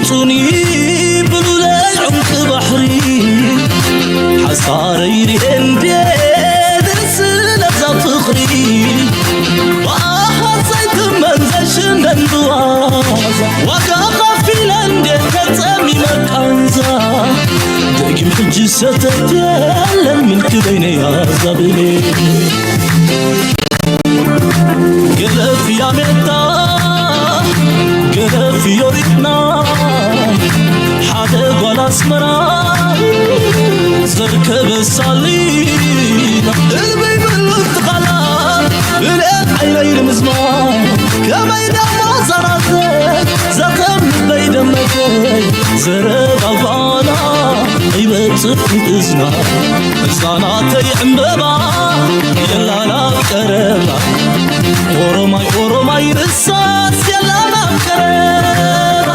ጹኒ ብሉለይ ዑምቂ ባሕሪ ሓሳረይ ርኤ እንዴ ደስ ለዛ ፍቕሪ ብኣሃት ዘይትመን ዘይሽነን ብዋዛ ዋጋ ኸፊለ እንዴ ተጸሚመ ቃንዛ ደጊም ሕጂ ሰተት የለን ምልኪ በይነይ ኣዛብሌ ገለፍ ያሜታ ገለፍ ዮሪትና ሓደ ጓል ኣስመራ ዘርከበ ሳሊና እልበይ በሉ ትኻላ ብልኤት ዓይነይ ንምዝማ ከመይ ደሞ ዘራተ ዘኸም ልበይ ደመተይ ዘረባ ጓላ ይበጽሕ እዝና ህፃናተይ ዕምበባ የላና ቀረባ ኦሮማይ ኦሮማይ ርሳስ የላና ቀረባ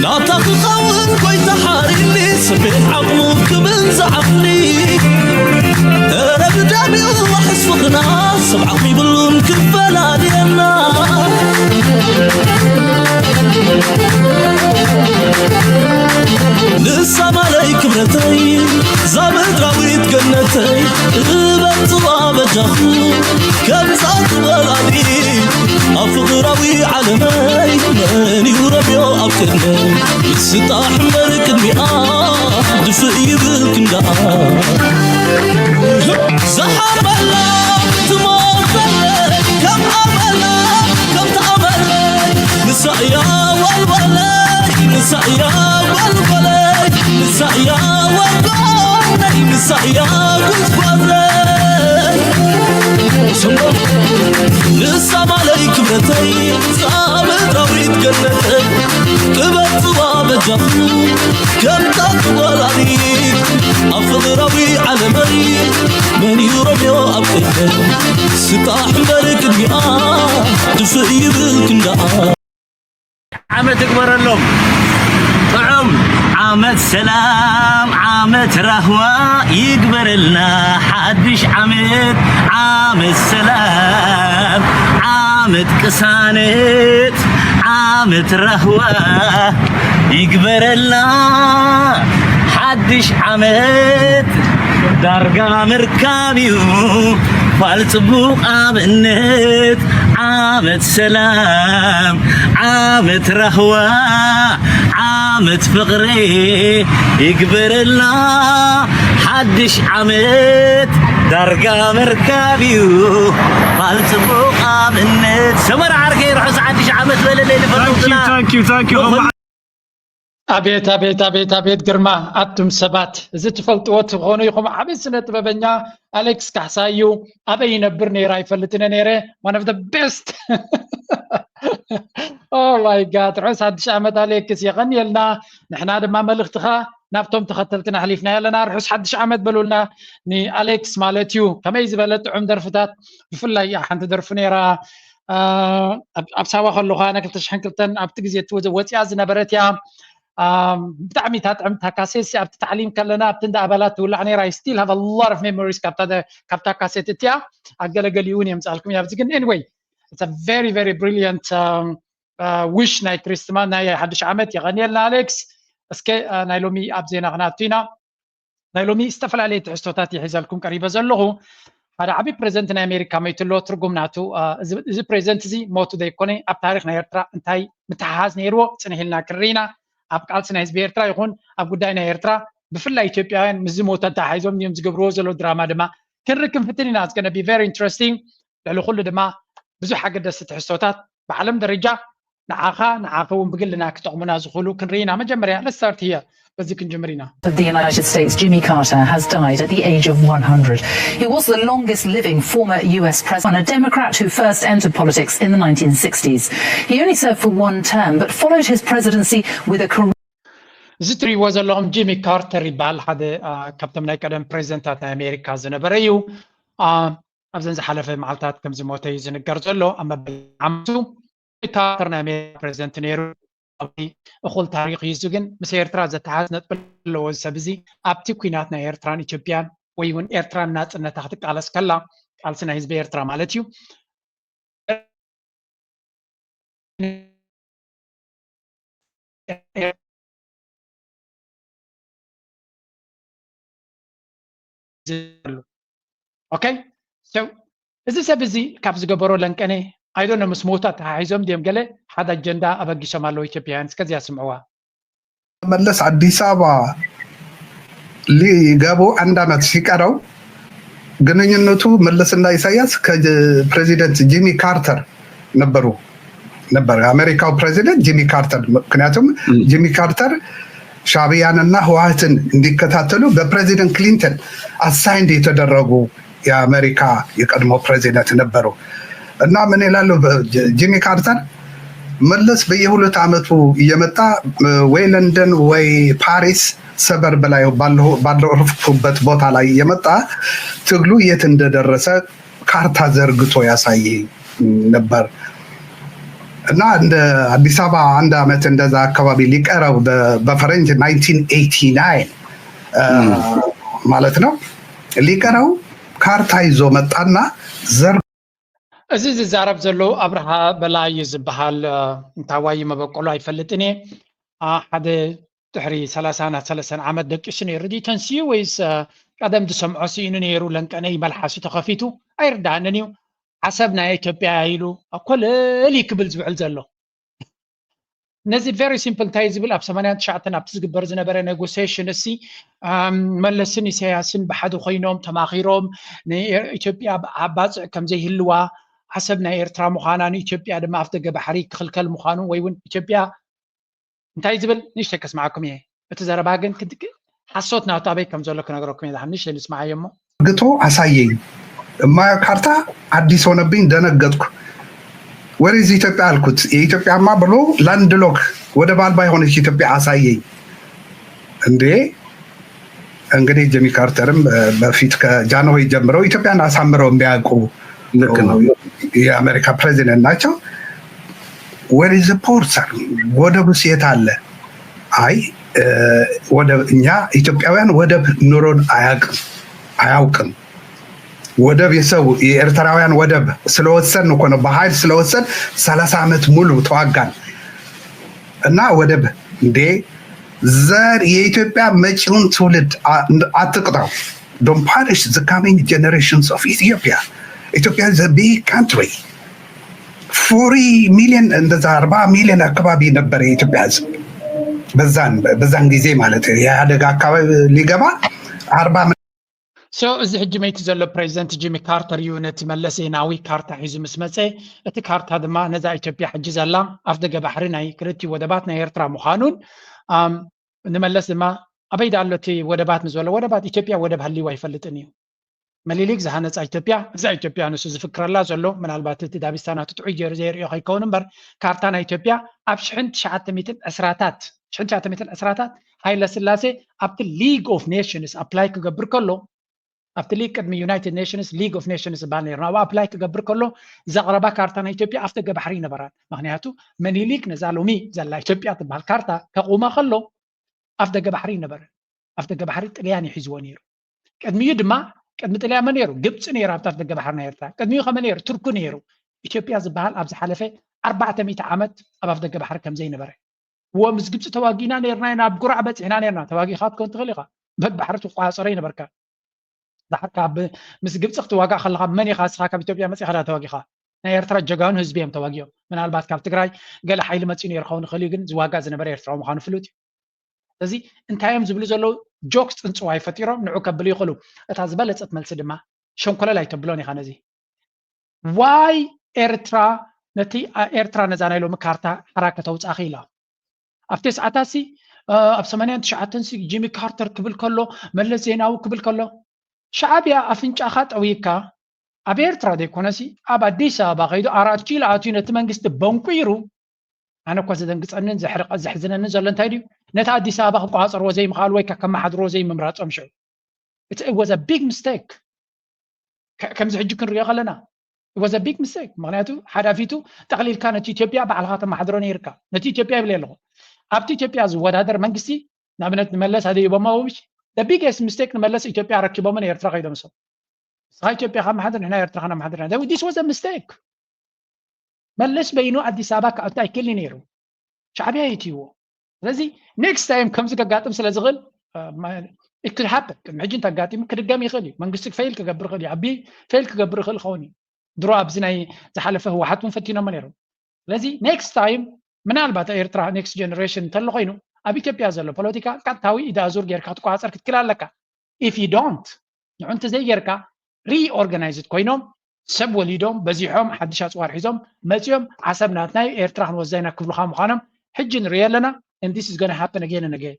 ናታ ክኸውን ጎይታ ሓሪኒ ስቤት ዓቕሙ ክብል ዝዓቕሊ ረብዳቢኡ ሕስፍኽና ሰብ ዓቕሚ ብሉን ክፈላልየና ንሳ ማለይ ክብረተይ ዛ ምድራዊት ገነተይ እበጽዋ በጃኹ ከምዛ ትበላሊ ኣብ ፍቕራዊ ዓለመይ መን እዩ ረብዮ ኣብ ቅድመይ ይስጣሕ እምበር ቅድሚኣ ድፍእ ይብል ክንዳኣ ዝሓርበላ ትሞተለይ ከም ኣመላ ከም ተኣመለይ ንሳ እያ ዋልዋለይ ንሳ እያ ዋልዋለይ ንሳ እያ ዋልዋለይ ንሳ እያ ጉዝጓዘይ ንሳ ማለይ ክብረተይ ፃምራዊት ገነተይ ጥበብ ፅዋ በጃኹ ከምታ ትወላዲት ኣብ ፍቕራዊ ዓለመይ መን እዩ ረብዮ ኣብ ቅድመይ ስጣሕ እምበር ቅድሚኣ ድፍእ ይብል ክንዳኣ ዓመት ይግበረሎም ጥዑም ዓመት ሰላም ዓመት ራህዋ ይግበረልና ሓድሽ ዓመት ዓመት ሰላም ዓመት ቅሳነት ዓመት ራህዋ ይግበረልና ሓድሽ ዓመት ዳርጋ ምርካብ እዩ ፋል ጽቡቕ ኣብነት ዓመት ሰላም ዓመት ራህዋ ዓመት ፍቕሪ ይግበረልና ሓድሽ ዓመት ዳርጋ ምርካብ እዩ ፋል ጽቡቕ ኣብነት ሰመራ ዓርከይ ርሑስ ሓድሽ ዓመት በለለይ ንፈተውትና ኣቤት ኣቤት ኣቤት ኣቤት ግርማ ኣቱም ሰባት እዚ ትፈልጥዎ ትኾኑ ኢኹም ዓብይ ስነ ጥበበኛ ኣሌክስ ካሕሳይ እዩ ኣበይ ይነብር ነይረ ኣይፈልጥን ነይረ one of the best oh my god ርሑስ ሓድሽ ዓመት ኣሌክስ የቐንየልና ንሕና ድማ መልእኽትኻ ናብቶም ተኸተልትና ኣሕሊፍና ኣለና ርሑስ ሓድሽ ዓመት በሉልና ንኣሌክስ ማለት እዩ ከመይ ዝበለ ጥዑም ደርፍታት ብፍላይ ሓንቲ ደርፊ ነይራ ኣብ ሳዋ ከለኹ ኣነ ክልተ ሽሕን ክልተን ኣብቲ ግዜ እቲ ወፂኣ ዝነበረት እያ ብጣዕሚ እታ ጥዕምቲ ካሴት ኣብቲ ታዕሊም ከለና ኣብቲ እንዳ ኣባላት ትውላዕ ነይራ I still have a lot of memories ካብታ ካሴት እቲኣ ኣገለገሊኡ እውን የምፃልኩም እያ ኣብዚ ግን anyway it's a very very brilliant wish ናይ ክሪስትማስ ናይ ሓድሽ ዓመት የቐንየልና ኣሌክስ እስከ ናይ ሎሚ ኣብ ዜና ክናቱ ኢና ናይ ሎሚ ዝተፈላለየ ትሕዝቶታት ይሒዘልኩም ቀሪበ ዘለኹ ሓደ ዓብዪ ፕሬዚደንት ናይ ኣሜሪካ መይቱ ኣሎ ትርጉም ናቱ እዚ ፕሬዚደንት እዚ ሞቱ ዘይኮነ ኣብ ታሪክ ናይ ኤርትራ እንታይ ምትሓሓዝ ነይርዎ ፅንሕ ኢልና ክንርኢ ኢና ኣብ ቃልሲ ናይ ህዝቢ ኤርትራ ይኹን ኣብ ጉዳይ ናይ ኤርትራ ብፍላይ ኢትዮጵያውያን ምስዚ ሞተ ኣተሓሒዞም እዮም ዝገብርዎ ዘሎ ድራማ ድማ ክንርኢ ክንፍትን ኢና it's gonna be very interesting ልዕሊ ኩሉ ድማ ብዙሕ ኣገደስቲ ትሕዝቶታት ብዓለም ደረጃ ንዓኻ ንዓኺ እውን ብግልና ክጠቕሙና ዝኽእሉ ክንርኢ ኢና መጀመርያ let's start here በዚ ክንጅምር ኢና of the United States, Jimmy Carter, has died at the age of one hundred. He was the longest living former U S president, a Democrat who first entered politics in the nineteen sixties. He only served for one term, but followed his presidency with a career. እዚ ትሪእዎ ዘለኹም ጂሚ ካርተር ይበሃል ሓደ ካብቶም ናይ ቀደም ፕሬዚደንታት ናይ ኣሜሪካ ዝነበረ እዩ ኣብዘን ዝሓለፈ መዓልታት ከም ዝሞተ እዩ ዝንገር ዘሎ ኣብ መበል ዓመቱ ካርተር ናይ ኣሜሪካ ፕሬዚደንት ነይሩ እኹል ታሪኽ እዩ ግን ምስ ኤርትራ ዘተሓዝ ነጥቢ ኣለዎ እዚ ሰብ እዚ ኣብቲ ኲናት ናይ ኤርትራን ኢትዮጵያን ወይ እውን ኤርትራን ናፅነታ ክትቃለስ ከላ ቃልሲ ናይ ህዝቢ ኤርትራ ማለት እዩ ኦኬ። እዚ ሰብ እዚ ካብ ዝገበሮ ለንቀነ ኣይዶነ ምስ ሞታ ተሓሒዞም ድዮም ገለ ሓደ ኣጀንዳ ኣበጊሶም ኣለዉ ኢትዮጵያውያን። እስከዚያ ስምዕዋ። መለስ አዲስ አበባ ሊገቡ አንድ አመት ሲቀረው ግንኙነቱ መለስና ኢሳያስ ከፕሬዚደንት ጂሚ ካርተር ነበሩ ነበር የአሜሪካው ፕሬዚደንት ጂሚ ካርተር። ምክንያቱም ጂሚ ካርተር ሻዕቢያንና ህወሓትን እንዲከታተሉ በፕሬዚደንት ክሊንተን አሳይንድ የተደረጉ የአሜሪካ የቀድሞ ፕሬዚደንት ነበሩ። እና ምን ይላሉ ጂሚ ካርተር፣ መለስ በየሁለት አመቱ እየመጣ ወይ ለንደን ወይ ፓሪስ ሰበርብ ላይ ባረፍኩበት ቦታ ላይ እየመጣ ትግሉ የት እንደደረሰ ካርታ ዘርግቶ ያሳይ ነበር። እና እንደ አዲስ አበባ አንድ አመት እንደዛ አካባቢ ሊቀረው በፈረንጅ ናይንቲን ኤይቲ ናይን ማለት ነው ሊቀረው ካርታ ይዞ መጣና ዘር እዚ ዝዛረብ ዘሎ ኣብርሃ በላይ እዩ ዝበሃል። እንታዋይ መበቆሉ ኣይፈልጥን እየ። ሓደ ድሕሪ ሰላሳ ሰለስተን ዓመት ደቂሱ ነይሩ ድዩ ተንስዩ ወይስ ቀደም ዝሰምዖ ስኢኑ ነይሩ? ለንቀነይ መልሓሱ ተኸፊቱ ኣይርዳእንን እዩ። ዓሰብ ናይ ኢትዮጵያ ኢሉ ኮለል ክብል ዝውዕል ዘሎ። ነዚ very simple እንታይ ዝብል ኣብ ሰማንያን ትሽዓተን ኣብቲ ዝግበር ዝነበረ ኔጎሲሽን እሲ መለስን ኢሳያስን ብሓደ ኮይኖም ተማኺሮም ንኢትዮጵያ ባፅዕ ከም ዘይህልዋ ዓሰብ ናይ ኤርትራ ምዃና ንኢትዮጵያ ድማ ኣፍ ደገ ባሕሪ ክኽልከል ምዃኑ ወይ እውን ኢትዮጵያ እንታይ ዝብል ንእሽተይ ከስምዓኩም እየ። እቲ ዘረባ ግን ሓሶት ናቱ ኣበይ ከም ዘሎ ክነግረኩም እየ። ንእሽተይ ንስምዓዮ እሞ። ግቶ አሳየኝ። የማየው ካርታ አዲስ ሆነብኝ፣ ደነገጥኩ። Where is ኢትዮጵያ አልኩት። የኢትዮጵያማ ብሎ ላንድሎክ ወደብ አልባ የሆነች ኢትዮጵያ አሳየኝ። እንዴ እንግዲህ ጂሚ ካርተርም በፊት ከጃንሆይ ጀምረው ኢትዮጵያን አሳምረው የሚያውቁ ልክ ነው። የአሜሪካ ፕሬዚደንት ናቸው። Where is port አሉ። ወደቡስ የት አለ? አይ ወደብ እኛ ኢትዮጵያውያን ወደብ ኑሮን አያውቅም አያውቅም። ወደብ የሰው የኤርትራውያን ወደብ ስለወሰን እኮ ነው፣ በኃይል ስለወሰን ሰላሳ ዓመት ሙሉ ተዋጋን እና ወደብ እንዴ ዘር የኢትዮጵያ መጪውን ትውልድ አትቅጣው። Don't punish the coming generations of Ethiopia. ኢትዮጵያ is a big country. ፎርቲ ሚሊዮን እንደዛ አርባ ሚሊዮን አካባቢ ነበረ የኢትዮጵያ ህዝብ በዛን በዛን ጊዜ ማለት የኢህአደግ አካባቢ ሊገባ አርባ So እዚ ሕጂ መይቲ ዘሎ ፕሬዚደንት ጂሚ ካርተር እዩ ነቲ መለስ ዜናዊ ካርታ ሒዙ ምስ መፀ። እቲ ካርታ ድማ ነዛ ኢትዮጵያ ሕጂ ዘላ ኣፍ ደገ ባሕሪ ናይ ክልቲኡ ወደባት ናይ ኤርትራ ምዃኑን ንመለስ ድማ ኣበይ ዳ ኣሎ እቲ ወደባት ንዝበሎ ወደባት ኢትዮጵያ ወደብ ሃልይዋ ኣይፈልጥን እዩ። መሊሊክ ዝሃነፃ ኢትዮጵያ እዛ ኢትዮጵያ ንሱ ዝፍክረላ ዘሎ ምናልባት እቲ ዳቢስታ ናቱ ጥዑይ ገይሩ ዘይርእዮ ከይከውን እምበር ካርታ ናይ ኢትዮጵያ ኣብ ሽሕን ትሽዓተ ሚእትን ዕስራታት ሽሕን ትሽዓተ ሚእትን ዕስራታት ሃይለ ስላሴ ኣብቲ ሊግ ኦፍ ኔሽንስ ኣፕላይ ክገብር ከሎ ኣብቲ ሊግ ቅድሚ ዩናይትድ ኔሽንስ ሊግ ኦፍ ኔሽንስ ዝበሃል ነይሩ ናብኡ ኣፕላይ ክገብር ከሎ ዘቕረባ ካርታ ናይ ኢትዮጵያ ኣፍ ደገ ባሕሪ ይነበራን ምክንያቱ መኒሊክ ነዛ ሎሚ ዘላ ኢትዮጵያ ትበሃል ካርታ ከቑማ ከሎ ኣፍ ደገ ባሕሪ ይነበረ ኣፍ ደገ ባሕሪ ጥልያን ይሒዝዎ ነይሩ ቅድሚኡ ድማ ቅድሚ ጥልያን መን ነይሩ ግብፂ ነይሩ ኣብቲ ኣፍ ደገ ባሕሪ ናይ ኤርትራ ቅድሚኡ ከመ ነይሩ ቱርኩ ነይሩ ኢትዮጵያ ዝበሃል ኣብ ዝሓለፈ ኣርባዕተ ሚእቲ ዓመት ኣብ ኣፍ ደገ ባሕሪ ከምዘይነበረ እዎ ምስ ግብፂ ተዋጊና ነርና ኢና ኣብ ጉራዕ በፂሕና ነርና ተዋጊኻ ክትኮን ትኽእል ኢኻ በባሕሪ ትቋፀሮ ይነበርካ ዳሕር ካብ ምስ ግብፂ ክትዋጋእ ከለካ መን ኢኻ እስኻ ካብ ኢትዮጵያ መፂኻ ዳ ተዋጊኻ ናይ ኤርትራ ጀጋኑ ህዝቢ እዮም ተዋጊኦም ምናልባት ካብ ትግራይ ገለ ሓይሊ መፂኡ ነይሩ ኸውን ይኽእል እዩ ግን ዝዋጋእ ዝነበረ ኤርትራዊ ምዃኑ ፍሉጥ እዩ ስለዚ እንታይ እዮም ዝብሉ ዘለዉ ጆክስ ፅንፅዋይ ፈጢሮም ንዑ ከብሉ ይኽእሉ እታ ዝበለፀት መልሲ ድማ ሸንኮለል ኣይተብሎን ኢኻ ነዚ ዋይ ኤርትራ ነቲ ኤርትራ ነዛ ናይ ሎሚ ካርታ ሓራ ከተውፅኣ ክኢላ ኣብ ተስዓታት ሲ ኣብ ሰማንያን ትሽዓተን ሲ ጂሚ ካርተር ክብል ከሎ መለስ ዜናዊ ክብል ከሎ ሻዕብያ ኣፍንጫኻ ጠዊካ ኣብ ኤርትራ ዘይኮነሲ ኣብ ኣዲስ ኣበባ ከይዱ ኣራት ኪሎ ኣትዩ ነቲ መንግስቲ በንቁይሩ ኣነ እኮ ዘደንግፀንን ዘሕዝነንን ዘሎ እንታይ ድዩ ነቲ ኣዲስ ኣበባ ክቆፃፀርዎ ዘይምኽኣሉ ወይ ከመሓድርዎ ዘይምምራፆም ሽዑ እቲ was a big mistake ከምዚ ሕጂ ክንሪኦ ከለና was a big mistake ምክንያቱ ሓዳፊቱ ጠቕሊልካ ነቲ ኢትዮጵያ ባዕልካ ተመሓድሮ ነይርካ ነቲ ኢትዮጵያ ይብል ኣለኹ ኣብቲ ኢትዮጵያ ዝወዳደር መንግስቲ ንኣብነት ንመለስ ኣደይቦማ ውሽ the biggest mistake ንመለስ ኢትዮጵያ ረኪቦምን ኤርትራ ከይዶም ሰው ንስኻ ኢትዮጵያ ካብ መሓድር ንሕና ኤርትራ ከነመሓድር this was a mistake መለስ በይኑ ኣዲስ ኣበባ ክኣቱ ኣይክእልን ነይሩ ሻዕብያ የእትይዎ ስለዚ next time ከምዚ ከጋጥም ስለ ዝኽእል it could happen። ቅድሚ ሕጂ እንተጋጢሙ ክድገም ይኽእል እዩ። መንግስቲ ፌል ክገብር ይኽእል እዩ። ዓቢ ፌል ክገብር ይኽእል ይኸውን እዩ። ድሮ ኣብዚ ናይ ዝሓለፈ ህወሓት እውን ፈቲኖሞ ነይሮም። ስለዚ next time ምናልባት ኤርትራ next generation እንተሎ ኮይኑ ኣብ ኢትዮጵያ ዘሎ ፖለቲካ ቀጥታዊ ኢድ ኣዙር ጌርካ ክትቆፃፀር ክትክእል ኣለካ። If you don't ንዑ እንተዘይጌርካ reorganized ኮይኖም ሰብ ወሊዶም በዚሖም ሓድሽ ኣፅዋር ሒዞም መፂኦም ዓሰብ ናትና እዩ ኤርትራ ክንወስዳ ኢና ክብሉኻ ምዃኖም ሕጂ ንሪኦ ኣለና። And this is gonna happen again and again።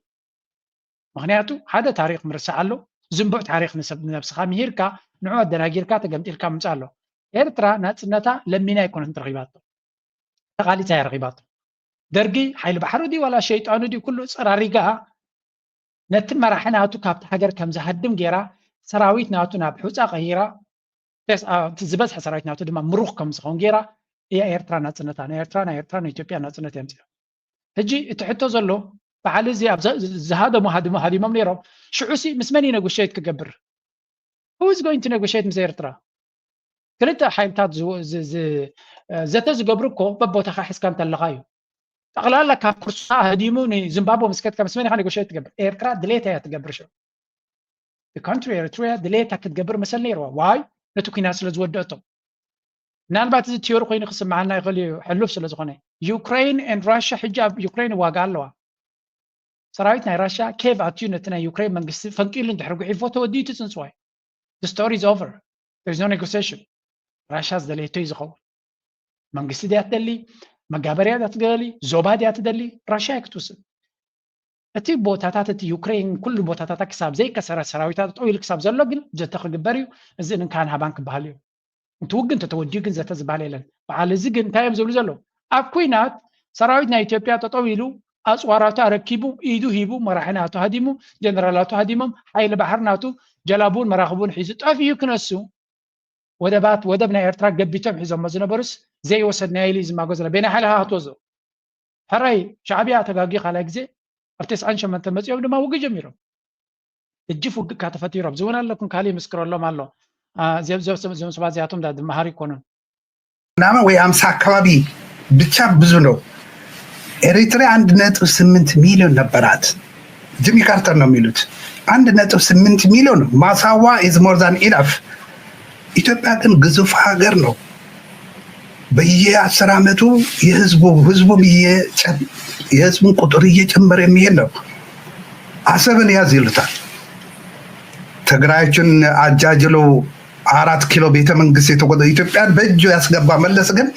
ምክንያቱ ሓደ ታሪክ ምርሳዕ ኣሎ። ዝንቡዕ ታሪክ ንሰብ ንነብስኻ ምሂርካ ንዑ ኣደናጊርካ ተገምጢልካ ምምፃእ ኣሎ። ኤርትራ ናፅነታ ለሚና ኣይኮነትን ረኺባቶ፣ ተቓሊሳ እያ ረኺባቶ። ደርጊ ሓይሊ ባሕሪ ድዩ ዋላ ሸይጣኑ ድዩ ኩሉ ፀራሪጋ ነቲ መራሒ ናቱ ካብቲ ሃገር ከም ዝሃድም ገይራ ሰራዊት ናቱ ናብ ሑፃ ቀይራ ዝበዝሐ ሰራዊት ናቱ ድማ ምሩኽ ከም ዝኸውን ገይራ እያ ኤርትራ ናፅነታ ናይ ኤርትራ ናይ ኤርትራ ናይ ኢትዮጵያ ናፅነት የምፅያ። ሕጂ እቲ ሕቶ ዘሎ በዓል እዚ ኣብ ዝሃደሙ ሃዲሞም ነይሮም ሽዑ ሲ ምስ መን እዩ ነጉሸየት ክገብር? Who is going to negotiate ምስ ኤርትራ? ክልተ ሓይልታት ዘተ ዝገብሩ እኮ በቦታኻ ሒዝካ እንተለኻ እዩ። ጠቕላላ ካብ ኩርሳ ህዲሙ ንዚምባብወ ምስ ከድካ ምስ መን ኢኻ ኔጎሽት ትገብር? ኤርትራ ድሌታ እያ ትገብር። ሽዑ country ኤርትራ ድሌታ ክትገብር መሰል ነይርዋ። ዋይ? ነቲ ኩናት ስለ ዝወደእቶ። ምናልባት እዚ ቲዮሪ ኮይኑ ክስምዓና ይኽእል እዩ ሕሉፍ ስለ ዝኾነ። ዩክሬን and ራሽያ ሕጂ ኣብ ዩክሬን ዋጋ ኣለዋ። ሰራዊት ናይ ራሽያ ኬቭ ኣትዩ ነቲ ናይ ዩክሬን መንግስቲ ፈንቂሉ እንድሕሪ ጉሒፎ ተወዲኡ ትፅንፅዋይ። The story is over. There is no negotiation. ራሽያ ዝደለየቶ እዩ ዝኸውን። መንግስቲ ድያ ትደሊ? መጋበርያ ድያ ትደሊ? ዞባ ድያ ትደሊ? ራሽያ እያ ክትውስን። እቲ ቦታታት እቲ ዩክሬን ኩሉ ቦታታታ ክሳብ ዘይከሰረ ሰራዊታት ጠው ኢሉ ክሳብ ዘሎ ግን ዘተ ክግበር እዩ። እዚ እንካን ሃባን ክበሃል እዩ። እንትውግ እንተተወዲኡ ግን ዘተ ዝበሃል የለን። በዓል እዚ ግን እንታይ እዮም ዝብሉ ዘለዉ? ኣብ ኩናት ሰራዊት ናይ ኢትዮጵያ ጠጠው ኢሉ ኣፅዋራቱ ኣረኪቡ ኢዱ ሂቡ መራሒ ናቱ ሃዲሙ ጀነራላቱ ሃዲሞም ሓይሊ ባሕር ናቱ ጀላቡን መራኽቡን ሒዙ ጠፊኡ ክነሱ ወደባት ወደብ ናይ ኤርትራ ገቢቶም ሒዞሞ ዝነበሩስ ዘይወሰድናዮ ኢሉ እዩ ዝማጎ ዘሎ። ቤና ሓይሊ ሃህቶ ዞ ሕራይ ሻዕብያ ተጋጊ ካልኣይ ግዜ ኣብ ተስዓን ሸሞንተን መፂኦም ድማ ውግእ ጀሚሮም። እጅፍ ውግእ ካተፈቲሮም ኣብዚ እውን ኣለኩም ካሊእ ምስክረሎም ኣሎ። እዚኦም ሰባት እዚኣቶም ዳ ድመሃር ይኮኑን። ምናምን ወይ ኣምሳ ኣካባቢ ብቻ ብዙ ነው። ኤሪትሪያ አንድ ነጥብ ስምንት ሚሊዮን ነበራት። ጂሚ ካርተር ነው የሚሉት አንድ ነጥብ ስምንት ሚሊዮን ማሳዋ is more than enough። ኢትዮጵያ ግን ግዙፍ ሀገር ነው። በየአስር አመቱ የህዝቡ ህዝቡም የህዝቡን ቁጥር እየጨመረ የሚሄድ ነው። አሰብን ያዝ ይሉታል። ትግራዮችን አጃጅለው አራት ኪሎ ቤተመንግስት የተቆጠ ኢትዮጵያን በእጁ ያስገባ መለስ ግን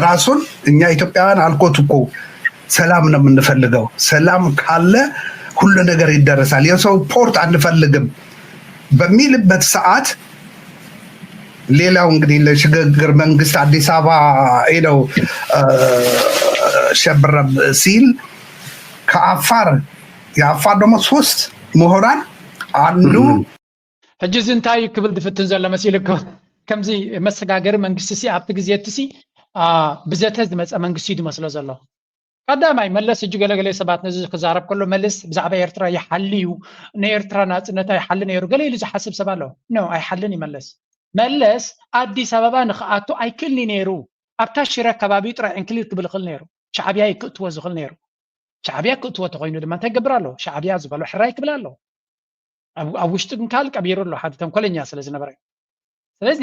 ራሱን እኛ ኢትዮጵያውያን አልኮት እኮ ሰላም ነው የምንፈልገው። ሰላም ካለ ሁሉ ነገር ይደረሳል። የሰው ፖርት አንፈልግም በሚልበት ሰዓት ሌላው እንግዲህ ለሽግግር መንግስት አዲስ አበባ ሄደው ሸብረብ ሲል ከአፋር የአፋር ደግሞ ሶስት ምሁራን አንዱ ሕጂ እዚ እንታይ እዩ ክብል ዝፍትን ዘሎ መሲሉ ከምዚ መሰጋገሪ መንግስቲ ሲ ኣብቲ ግዜ እቲ ሲ ብዘተ ዝመፀ መንግስቲ እዩ ዝመስሎ ዘሎ። ቀዳማይ መለስ ሕጂ ገለገለ ሰባት ነዚ ክዛረብ ከሎ መለስ ብዛዕባ ኤርትራ ይሓሊ እዩ፣ ንኤርትራ ናፅነታ ይሓሊ ነይሩ ገለ ኢሉ ዝሓስብ ሰብ ኣሎ። ኖ ኣይሓልን እዩ መለስ። መለስ ኣዲስ ኣበባ ንክኣቱ ኣይክልኒ ነይሩ። ኣብታ ሽረ ከባቢ ጥራይ ዕንክሊል ክብል ይኽእል ነይሩ። ሻዕብያ ይክእትዎ ዝኽእል ነይሩ። ሻዕብያ ክእትዎ ተኮይኑ ድማ እንታይ ገብር ኣሎ? ሻዕብያ ዝበሎ ሕራይ ክብል ኣሎ። ኣብ ውሽጢ ግን ካል ቀቢሩ ኣሎ ሓደ ተንኮለኛ ስለ ዝነበረ። ስለዚ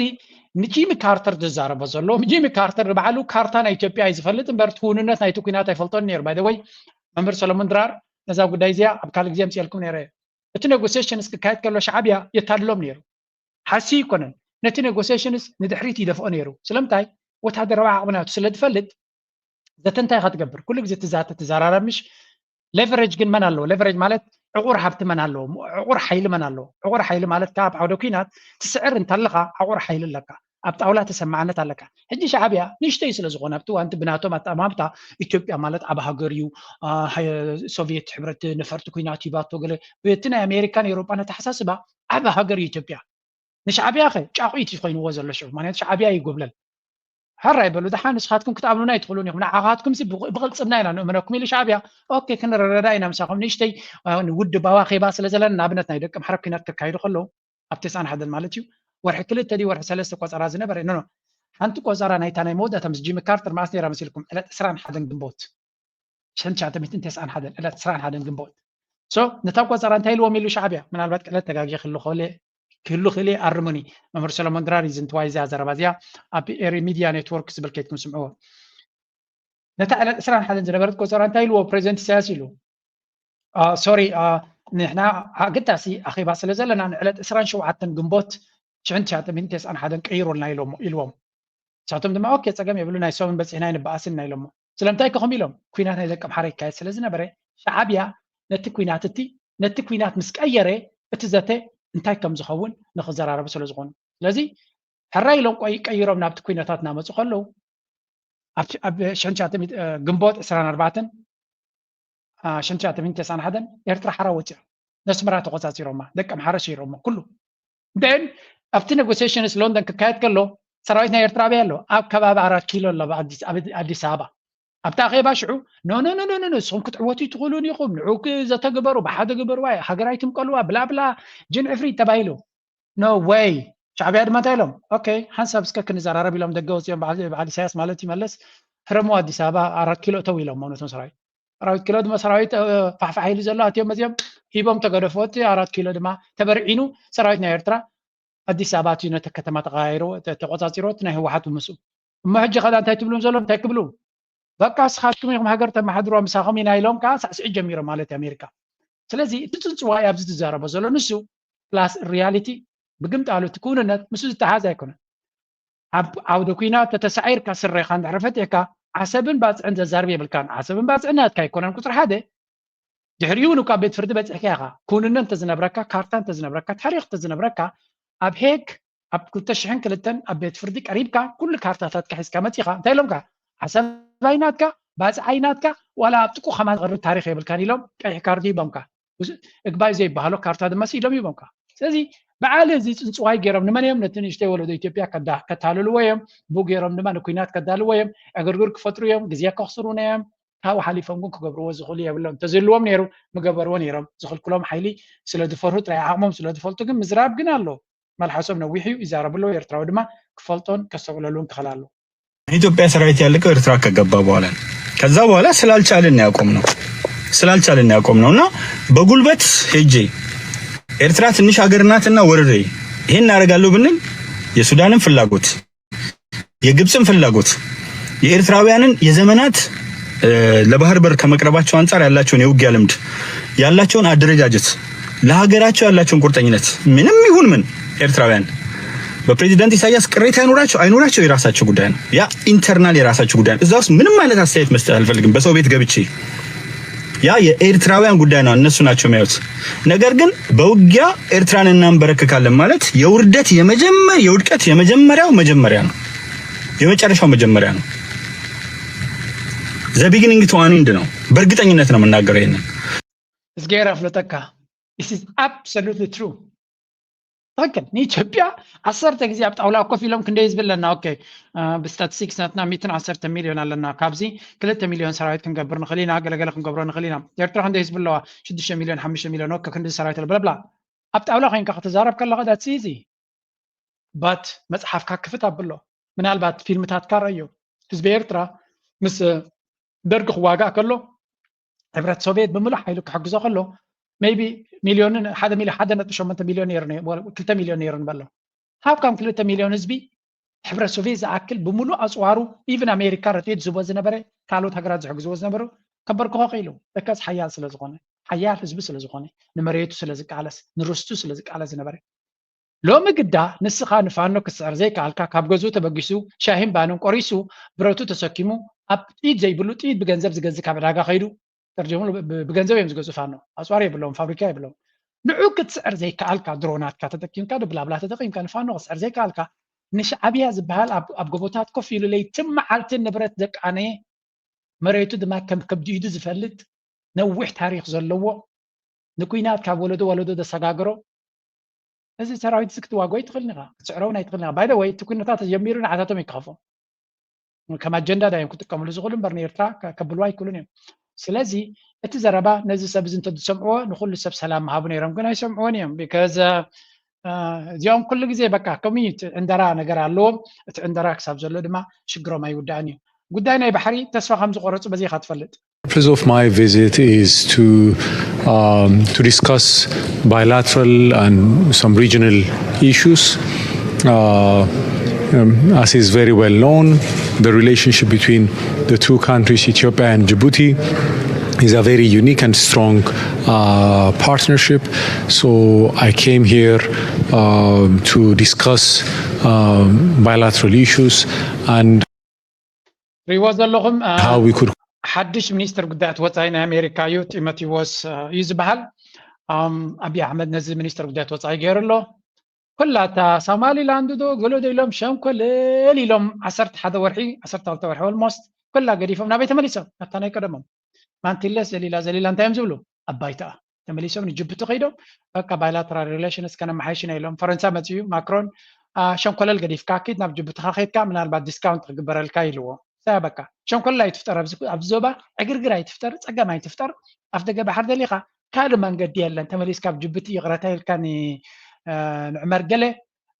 ንጂሚ ካርተር ዝዛረቦ ዘሎ ጂሚ ካርተር ንባዕሉ ካርታ ናይ ኢትዮጵያ እዩ ዝፈልጥ እምበር ትውንነት ናይቲ ኩናት ኣይፈልጦን ነይሩ። ባይ ወይ መምህር ሰለሞን ድራር ነዛ ጉዳይ እዚኣ ኣብ ካልእ ግዜ ምፅኤልኩም ነይረ። እቲ ኔጎሲሽንስ ክካየድ ከሎ ሻዕብያ የታልሎም ነይሩ። ሓሲ ይኮነን ነቲ ኔጎሲሽንስ ንድሕሪት ይደፍኦ ነይሩ። ስለምንታይ? ወታደራዊ ዓቕሚ ናቱ ስለ ዝፈልጥ ዘተ እንታይ ኢኻ ትገብር? ኩሉ ግዜ ትዛተ ትዘራረብ ምሽ? ሌቨሬጅ ግን መን ኣለዎ? ሌቨሬጅ ማለት ዕቑር ሃብቲ መን ኣለዎ? ዕቑር ሓይሊ መን ኣለዎ? ዕቑር ሓይሊ ማለት ከዓ ኣብ ዓውደ ኩናት ትስዕር እንተለኻ ዕቑር ሓይሊ ኣለካ፣ ኣብ ጣውላ ተሰማዕነት ኣለካ። ሕጂ ሻዕብያ ንእሽተይ ስለ ዝኾነ ኣብቲ ዋንቲ ብናቶም ኣጠማምታ ኢትዮጵያ ማለት ዓብ ሃገር እዩ፣ ሶቪየት ሕብረት ነፈርቲ ኩናት ሂባቶ ገለ በቲ ናይ ኣሜሪካን ኤሮጳን ኣተሓሳስባ ዓብ ሃገር እዩ ኢትዮጵያ። ንሻዕብያ ኸ ጫቑይቲ ኮይንዎ ዘሎ ሽዑ፣ ምክንያቱ ሻዕብያ ይጎብለል። ሕራይ በሉ፣ ደሓን ንስኻትኩም ክትኣምኑና ኣይትኽእሉን ኢኹም፣ ንዓኻትኩም ሲ ብቕ- ብቕልጽምና ኢና ንእምነኩም ኢሉ ሻዕብያ። ኦኬ፣ ክንረዳዳ ኢና ምሳኹም። ንእሽተይ እ፣ ውድባዊ ኣኼባ ስለ ዘለና፣ ንኣብነት ናይ ደቂ ኣምሓራ ኲናት ከካይዱ ከለዉ ኣብ ተስዓን ሓደን ማለት እዩ፣ ወርሒ ክልተ ድዩ ወርሒ ሰለስተ ቆጸራ ዝነበረ ኖ ኖ፣ ሓንቲ ቆጸራ ናይታ ናይ መወዳእታ ምስ ጂሚ ካርተር መዓስ ነይራ መሲልኩም? ዕለት ዕስራን ሓደን ግንቦት። ሽሕን ትሽዓተ ሚእትን ተስዓን ሓደን ዕለት ዕስራን ሓደን ግንቦት። So ነታ ቆፀራ እንታይ ኢልዎም ኢሉ ሻዕብያ? ምናልባት ቅለት ተጋጊ ክህሉ ክእል ክህሉ ክእል ኣርሙኒ። መምህር ሰሎሞን ድራር እዩ ዝንትዋይ እዚኣ ዘረባ እዚኣ ኣብ ኤሪ ሚድያ ኔትወርክ ዝብል ከይትኩም ስምዕዎ። ነታ ዕለት ዕስራን ሓደን ዝነበረት ቆፀራ እንታይ ኢልዎ ፕሬዚደንት ኢሳያስ ኢሉ? ሶሪ፣ ንሕና ኣገዳሲ ኣኼባ ስለ ዘለና ንዕለት ዕስራን ሸውዓተን ግንቦት ሽሕን ትሽዓተ ሚእትን ተስዓን ሓደን ቀይሩልና ኢሎም ኢልዎም። ንሳቶም ድማ ኦኬ ፀገም የብሉ ናይ ሶምን በፂሕና ይንበኣስን ኢና ኢሎሞ። ስለምንታይ ከ ከምኡ ኢሎም? ኩናት ናይ ደቂ ኣምሓራ ይካየድ ስለ ዝነበረ ሻዕብያ ነቲ ኩናት እቲ ነቲ ኩናት ምስ ቀየረ እቲ ዘተ እንታይ ከም ዝኸውን ንክዘራረቡ ስለ ዝኾኑ ስለዚ ሕራይ ኢሎም ቆይ ቀይሮም ናብቲ ኩነታት እናመፁ ከለዉ ኣብ ሽሕን ትሽዓተ ሚእቲ ግንቦት ዕስራን ኣርባዕተን ሽሕን ትሽዓተ ሚእትን ተስዓን ሓደን ኤርትራ ሓራ ወፂኦም ነስመራ ተቆፃፂሮማ ደቂ ኣምሓራ ሽይሮሞ ኩሉ then ኣብቲ ኔጎሲሽንስ ሎንደን ክካየድ ከሎ ሰራዊት ናይ ኤርትራ ኣበይ ኣሎ ኣብ ከባቢ ኣራት ኪሎ ኣሎ ኣብ ኣዲስ ኣበባ ኣብቲ ኣኼባ ሽዑ no no no no no ንስኹም ክትዕወቱ ኣይትኽእሉን ኢኹም ንዑ ዘተ ግበሩ ብሓደ ግበርዋ ሃገር ኣይትምቀልዋ ብላብላ ጅን ዕፍሪት ተባሂሉ no way ሻዕብያ ድማ እንታይ ኢሎም okay ሓንሳብ እስከ ክንዘራረብ ኢሎም ደገ ወፂኦም በዓል ኢሳያስ ማለት ይመለስ ህረሙ ኣዲስ ኣበባ ኣራት ኪሎ እተው ኢሎም ነቶም ሰራዊት ኣራት ኪሎ ድማ ሰራዊት ፋሕፋሕ ኢሉ ዘሎ ኣትዮም መፅዮም ሂቦም ተገደፎ እቲ ኣራት ኪሎ ድማ ተበርዒኑ ሰራዊት ናይ ኤርትራ ኣዲስ ኣበባ ኣትዩ ነቲ ከተማ ተቆፃፂርዎ እቲ ናይ ህወሓት ምስኡ እሞ ሕጂ ከዳ እንታይ ትብሉም ዘሎ እንታይ ክብሉ በቃ ስኻትኩም ኢኹም ሃገር ተመሓድሮ ምሳኹም ኢና ኢሎም ከዓ ሳዕስዒ ጀሚሮም ማለት ኣሜሪካ ስለዚ እቲ ፅንፅዋይ ኣብዚ ዝዛረቦ ዘሎ ንሱ plus reality ብግምጣሉ እቲ ክውንነት ምስ ዝተሓዝ ኣይኮነን ኣብ ዓውደ ኩናት ተተሳዒርካ ስረኻ እንድሕር ፈቲሕካ ዓሰብን ባፅዕን ዘዛርብ የብልካን ዓሰብን ባፅዕን ናትካ ኣይኮነን ቁፅሪ ሓደ ድሕሪኡ እውን እኳ ቤት ፍርዲ በፂሕካ ኢኻ ክውንነት እንተዝነብረካ ካርታ እንተዝነብረካ ታሪክ እንተዝነብረካ ኣብ ሄግ ኣብ ክልተ ሽሕን ክልተን ኣብ ቤት ፍርዲ ቀሪብካ ኩሉ ካርታታትካ ሒዝካ መፂኻ እንታይ ኢሎምካ ዓሰብ ኣይናትካ ባፅዕ ኣይናትካ ዋላ ኣብ ጥቁ ከማን ዝቐርብ ታሪክ የብልካን ኢሎም ቀይሕ ካርዲ ሂቦምካ እግባይ ዘይበሃሎ ካርታ ድማ ስኢሎም ሂቦምካ ስለዚ በዓል እዚ ፅንፅዋይ ገይሮም ንመን እዮም ነቲ ንእሽተይ ወለዶ ኢትዮጵያ ከታልልዎ እዮም ብኡ ገይሮም ድማ ንኩናት ከዳልዎ እዮም ዕግርግር ክፈጥሩ እዮም ግዜ ከኽስሩና እዮም ካብኡ ሓሊፎም ግን ክገብርዎ ዝኽእሉ የብሎም እንተዝህልዎም ነይሩ ምገበርዎ ነይሮም ዝኽልክሎም ሓይሊ ስለ ዝፈርሁ ጥራይ ዓቕሞም ስለ ዝፈልጡ ግን ምዝራብ ግን ኣሎ መልሓሶም ነዊሕ እዩ ይዛረቡ ኣለዉ ኤርትራዊ ድማ ክፈልጦን ከስተውዕለሉን ክኽእል ኣለዎ የኢትዮጵያ ሰራዊት ያለቀው ኤርትራ ከገባ በኋላ ነው። ከዛ በኋላ ስላልቻልን ያቆም ነው ስላልቻልን ያቆም ነው እና በጉልበት ሄጄ ኤርትራ ትንሽ ሀገር ናትና ወረሬ ይሄን እናደርጋለሁ ብንል የሱዳንን ፍላጎት የግብፅን ፍላጎት የኤርትራውያንን የዘመናት ለባህር በር ከመቅረባቸው አንጻር ያላቸውን የውጊያ ልምድ ያላቸውን አደረጃጀት ለሀገራቸው ያላቸውን ቁርጠኝነት ምንም ይሁን ምን ኤርትራውያን በፕሬዚዳንት ኢሳያስ ቅሬታ ይኖራቸው አይኖራቸው የራሳቸው ጉዳይ ነው። ያ ኢንተርናል የራሳቸው ጉዳይ ነው። እዛ ውስጥ ምንም አይነት አስተያየት መስጠት አልፈልግም። በሰው ቤት ገብቼ ያ የኤርትራውያን ጉዳይ ነው። እነሱ ናቸው የሚያዩት። ነገር ግን በውጊያ ኤርትራን እናንበረክካለን ማለት የውርደት የመጀመር የውድቀት የመጀመሪያው መጀመሪያ ነው። የመጨረሻው መጀመሪያ ነው። The beginning to an end ነው። በእርግጠኝነት ነው የምናገረው ይሄንን። እዝጌር ኣፍለጠካ this is absolutely true ትክክል ንኢትዮጵያ ዓሰርተ ግዜ ኣብ ጣውላ ኮፍ ኢሎም ክንደይ ህዝቢ ኣለና ኦኬ ብስታትስቲክስ ናትና ሚትን ዓሰርተ ሚልዮን ኣለና ካብዚ ክልተ ሚልዮን ሰራዊት ክንገብር ንኽእል ኢና ገለገለ ክንገብሮ ንኽእል ኢና ኤርትራ ክንደይ ህዝቢ ኣለዋ ሽዱሽተ ሚልዮን ሓሙሽተ ሚልዮን ኦኬ ክንዲ ሰራዊት ኣለብለብላ ኣብ ጣውላ ኮይንካ ክትዛረብ ከለኻ that's easy but መፅሓፍካ ክፍት ኣብሎ ምናልባት ፊልምታትካ ረእዮ ህዝቢ ኤርትራ ምስ ደርጊ ክዋጋእ ከሎ ሕብረት ሶቪየት ብምሉእ ሓይሉ ክሕግዞ ከሎ maybe ሚልዮንን ሓደ ሚልዮን ሓደ ነጥቢ ሸሞንተ ሚልዮን ነይሩ ክልተ ሚልዮን ነይሩ ንበሎ how come ክልተ ሚልዮን ህዝቢ ሕብረት ሶቪየት ዝኣክል ብምሉእ ኣፅዋሩ even ኣሜሪካ ረድኤት ዝህቦ ዝነበረ ካልኦት ሃገራት ዝሕግዝዎ ዝነበሩ ከበርክኾ ክኢሉ እከስ ሓያል ስለ ዝኾነ ሓያል ህዝቢ ስለ ዝኾነ ንመሬቱ ስለ ዝቃለስ ንርስቱ ስለ ዝቃለስ ዝነበረ ሎሚ ግዳ ንስኻ ንፋኖ ክትስዕር ዘይከኣልካ ካብ ገዝኡ ተበጊሱ ሻሂን ባንን ቆሪሱ ብረቱ ተሰኪሙ ኣብ ጥይት ዘይብሉ ጥይት ብገንዘብ ዝገዝእ ካብ ዕዳጋ ከይዱ ተርጀምሉ ብገንዘብ እዮም ዝገዝኡ ፋኖ ኣፅዋር የብለዎም ፋብሪካ የብለዎም ንዑ ክትስዕር ዘይከኣልካ ድሮናትካ ተጠቂምካ ብላብላ ተጠቂምካ ንፋኖ ክትስዕር ዘይከኣልካ ንሻዕብያ ዝበሃል ኣብ ጎቦታት ኮፍ ኢሉ ለይትን መዓልትን ንብረት ዘቃነየ መሬቱ ድማ ከም ከብዲ ኢዱ ዝፈልጥ ነዊሕ ታሪክ ዘለዎ ንኩናት ካብ ወለዶ ወለዶ ዘሰጋግሮ እዚ ሰራዊት እዚ ክትዋግኦ ኣይትኽእልን ኢኻ ክትስዕሮ እውን ኣይትኽእልን ኢኻ ባይደ ወይ እቲ ኩነታት ተጀሚሩ ንዓታቶም ይከኸፎም ከም ኣጀንዳ ዳዮም ክጥቀምሉ ዝኽእሉ እምበር ንኤርትራ ከብልዋ ኣይክእሉን እዮም ስለዚ እቲ ዘረባ ነዚ ሰብ እዚ እንተዝሰምዕዎ ንኩሉ ሰብ ሰላም ምሃቡ ነይሮም ግን ኣይሰምዕዎን እዮም because እዚኦም ኩሉ ግዜ በቃ ከምኡ እዩ እቲ ዕንደራ ነገር ኣለዎም እቲ ዕንደራ ክሳብ ዘሎ ድማ ሽግሮም ኣይውዳእን እዩ ጉዳይ ናይ ባሕሪ ተስፋ ከም ዝቆረፁ በዚ ኢኻ ትፈልጥ purpose of my visit is to um, to discuss bilateral and some regional issues. Uh, um, as is very well known, the relationship between the two countries, Ethiopia and Djibouti, is a very unique and strong uh, partnership. So I came here um, to discuss um, bilateral issues and ሪዎ ዘለኹም how we could ሓድሽ ሚኒስትር ጉዳያት ወፃኢ ናይ ኣሜሪካ እዩ። ጢሞቴዎስ እዩ ዝበሃል። ኣብይ ኣሕመድ ነዚ ሚኒስትር ጉዳያት ወፃኢ ገይሩ ኣሎ። ኩላታ ሶማሊላንድ ዶ ገሎ ዶ ኢሎም ሸንኮለል ኢሎም ዓሰርተ ሓደ ወርሒ ዓሰርተ ክልተ ወርሒ ኦልሞስት ኩላ ገዲፎም ናበይ ተመሊሶም? ናብታ ናይ ቀደሞም ማንቲለስ ዘሊላ ዘሊላ እንታይ እዮም ዝብሉ? ኣባይታ ተመሊሶም ንጅቡቲ ከይዶም በቃ bilateral relations ከነመሓይሽ ኢና ኢሎም። ፈረንሳ መፅኡ ማክሮን ሸንኮለል ገዲፍካ ኪድ ናብ ጅቡትኻ ከይድካ ምናልባት ዲስካውንት ክግበረልካ ኢልዎ። ሳያ በቃ ሸንኮለል ኣይትፍጠር ኣብዚ ዞባ፣ ዕግርግር ኣይትፍጠር፣ ፀገም ኣይትፍጠር። ኣፍ ደገ ባሕር ደሊኻ ካልእ መንገዲ የለን። ተመሊስካ ኣብ ጅቡቲ ይቕረታ ኢልካ ንዑመር ገለ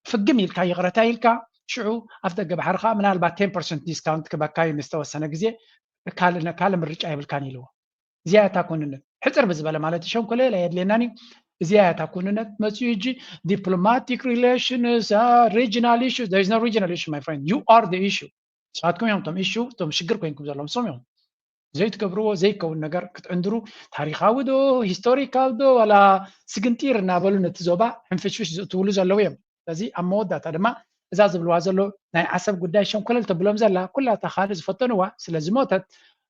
ፍግም ኢልካ ይቕረታ ኢልካ ሽዑ ኣፍ ደገ ባሕርኻ ምናልባት ten percent ዲስካውንት ክበካ እዩ ንዝተወሰነ ግዜ ካልእ ምርጫ የብልካን ኢልዎ። እዚኣ እታ ኩንነት ሕፅር ብዝበለ ማለት ሸንኮለል ኣየድልየናን እዩ። እዚኣ እታ ኩንነት መፅኡ ሕጂ diplomatic relations regional issues there is no regional issue my friend you are the issue ንስኻትኩም እዮም እቶም issue እቶም ሽግር ኮይንኩም ዘለዎም እሶም እዮም። ዘይትገብርዎ ዘይከውን ነገር ክትዕንድሩ ታሪካዊ ዶ ሂስቶሪካል ዶ ዋላ ስግንጢር እናበሉ ነቲ ዞባ ሕንፍሽፍሽ ዝእትውሉ ዘለዉ እዮም። ስለዚ ኣብ መወዳእታ ድማ እዛ ዝብልዋ ዘሎ ናይ ዓሰብ ጉዳይ ሸንኮለል ተብሎም ዘላ ኩላታ ካልእ ዝፈተንዋ ስለ ዝሞተት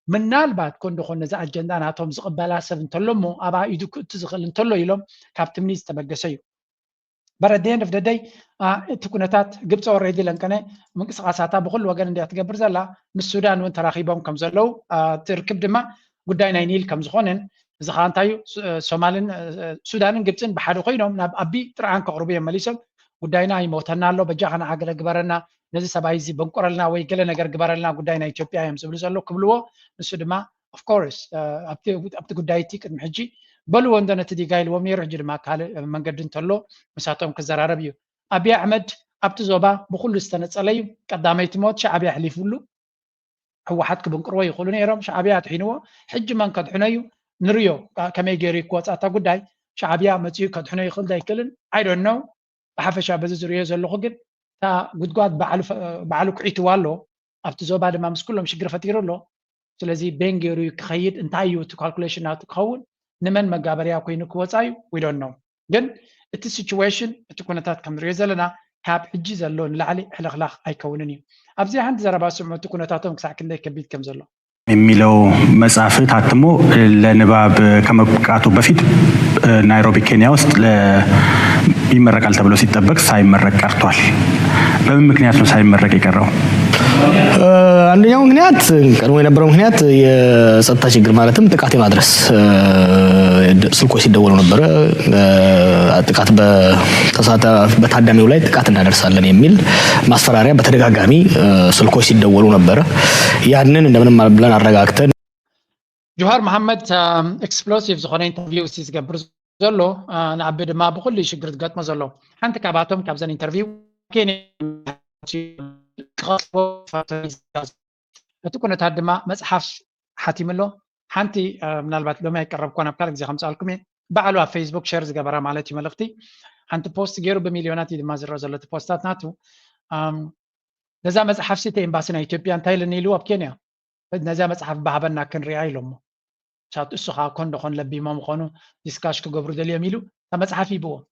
ምናልባት ኮን ዶ ኮን ነዚ ኣጀንዳ ናቶም ዝቕበላ ሰብ እንተሎ እሞ ኣብኣ ኢዱ ክእቱ ዝኽእል እንተሎ ኢሎም ካብቲ ሚኒት ዝተበገሰ እዩ። But at the end of the day እቲ ኩነታት ግብፂ already ለንቀነ ምንቅስቃሳታ ብኩሉ ወገን እንድያ ትገብር ዘላ ምስ ሱዳን እውን ተራኺቦም ከም ዘለዉ እቲ ርክብ ድማ ጉዳይ ናይ ኒል ከም ዝኾነን እዚ ከዓ እንታይ እዩ ሶማልን ሱዳንን ግብፅን ብሓደ ኮይኖም ናብ ኣቢ ጥርዓን ከቕርቡ እዮም መሊሶም ጉዳይና ይሞተና ኣሎ በጃኻ ንዓ ገለ ግበረልና ነዚ ሰብኣይ እዚ በንቁረልና ወይ ገለ ነገር ግበረልና ጉዳይ ናይ ኢትዮጵያ እዮም ዝብሉ ዘሎ ክብልዎ ንሱ ድማ of course ኣብቲ ጉዳይ እቲ ቅድሚ ሕጂ በልዎ እንዶ ነቲ ዲጋ ኢልዎም ነይሩ ሕጂ ድማ ካልእ መንገዲ እንተሎ ምሳቶም ክዘራረብ እዩ። ኣብይ ኣሕመድ ኣብቲ ዞባ ብኩሉ ዝተነፀለ እዩ። ቀዳመይቲ ሞት ሻዕብያ ኣሕሊፉሉ ህወሓት ክብንቅርዎ ይኽእሉ ነይሮም። ሻዕብያ ኣድሒንዎ። ሕጂ መን ከድሕኖ እዩ ንርዮ ከመይ ገይሩ ክወፃ እታ ጉዳይ ሻዕብያ መፅኡ ከድሕኖ ይኽእል ዶ ኣይክእልን I don't know። ብሓፈሻ በዚ ዝርእዮ ዘለኹ ግን እታ ጉድጓድ ባዕሉ ኩዒትዋ ኣሎ ኣብቲ ዞባ ድማ ምስ ኩሎም ሽግር ፈጢሩ ኣሎ። ስለዚ በን ገይሩ ክኸይድ እንታይ እዩ እቲ ካልኩሌሽን ናቱ ክኸውን ንመን መጋበርያ ኮይኑ ክወፃ እዩ we don't know። ግን እቲ ሲቹዌሽን እቲ ኩነታት ከም ንሪኦ ዘለና ካብ ሕጂ ዘሎ ንላዕሊ ሕልኽላኽ ኣይከውንን እዩ። ኣብዚ ሓንቲ ዘረባ ስምዑ እቲ ኩነታቶም ክሳዕ ክንደይ ከቢድ ከም ዘሎ። የሚለው መጽሐፍ ታትሞ ለንባብ ከመብቃቱ በፊት ናይሮቢ ኬንያ ውስጥ ይመረቃል ተብሎ ሲጠበቅ ሳይመረቅ ቀርቷል። በምን ምክንያት ነው ሳይመረቅ የቀረው? አንደኛው ምክንያት ቀድሞ የነበረው ምክንያት የጸጥታ ችግር ማለትም ጥቃት የማድረስ ስልኮች ሲደወሉ ነበረ። ጥቃት በታዳሚው ላይ ጥቃት እናደርሳለን የሚል ማስፈራሪያ በተደጋጋሚ ስልኮች ሲደወሉ ነበረ። ያንን እንደምንም ብለን አረጋግተን ጆሃር መሓመድ explosive ዝኾነ interview ሲ ዝገብር ዘሎ ንኣቢ ድማ ብኩሉ ሽግር ዝገጥሞ ዘሎ ሓንቲ ካብኣቶም ካብዘን interview እቲ ኩነታት ድማ መፅሓፍ ሓቲሙ ኣሎ። ሓንቲ ምናልባት ሎሚ ኣይቀረብኳ ናብ ካልእ ግዜ ከምፅኣልኩም እየ ባዕሉ ኣብ ፌስቡክ ሸር ዝገበራ ማለት እዩ መልእክቲ ሓንቲ ፖስት ገይሩ ብሚልዮናት እዩ ድማ ዝረአ ዘሎ እቲ ፖስታት ናቱ ነዛ መፅሓፍ ሲ እቲ ኤምባሲ ናይ ኢትዮጵያ እንታይ ኢለኒ ኢሉ ኣብ ኬንያ ነዚኣ መፅሓፍ ባሃበና ክንሪኣ ኢሎሞ ሳት እሱ ከዓ ኮን ደኾን ለቢሞም ኾኑ ዲስካሽ ክገብሩ ደልዮም ኢሉ እታ መፅሓፍ ይብዎም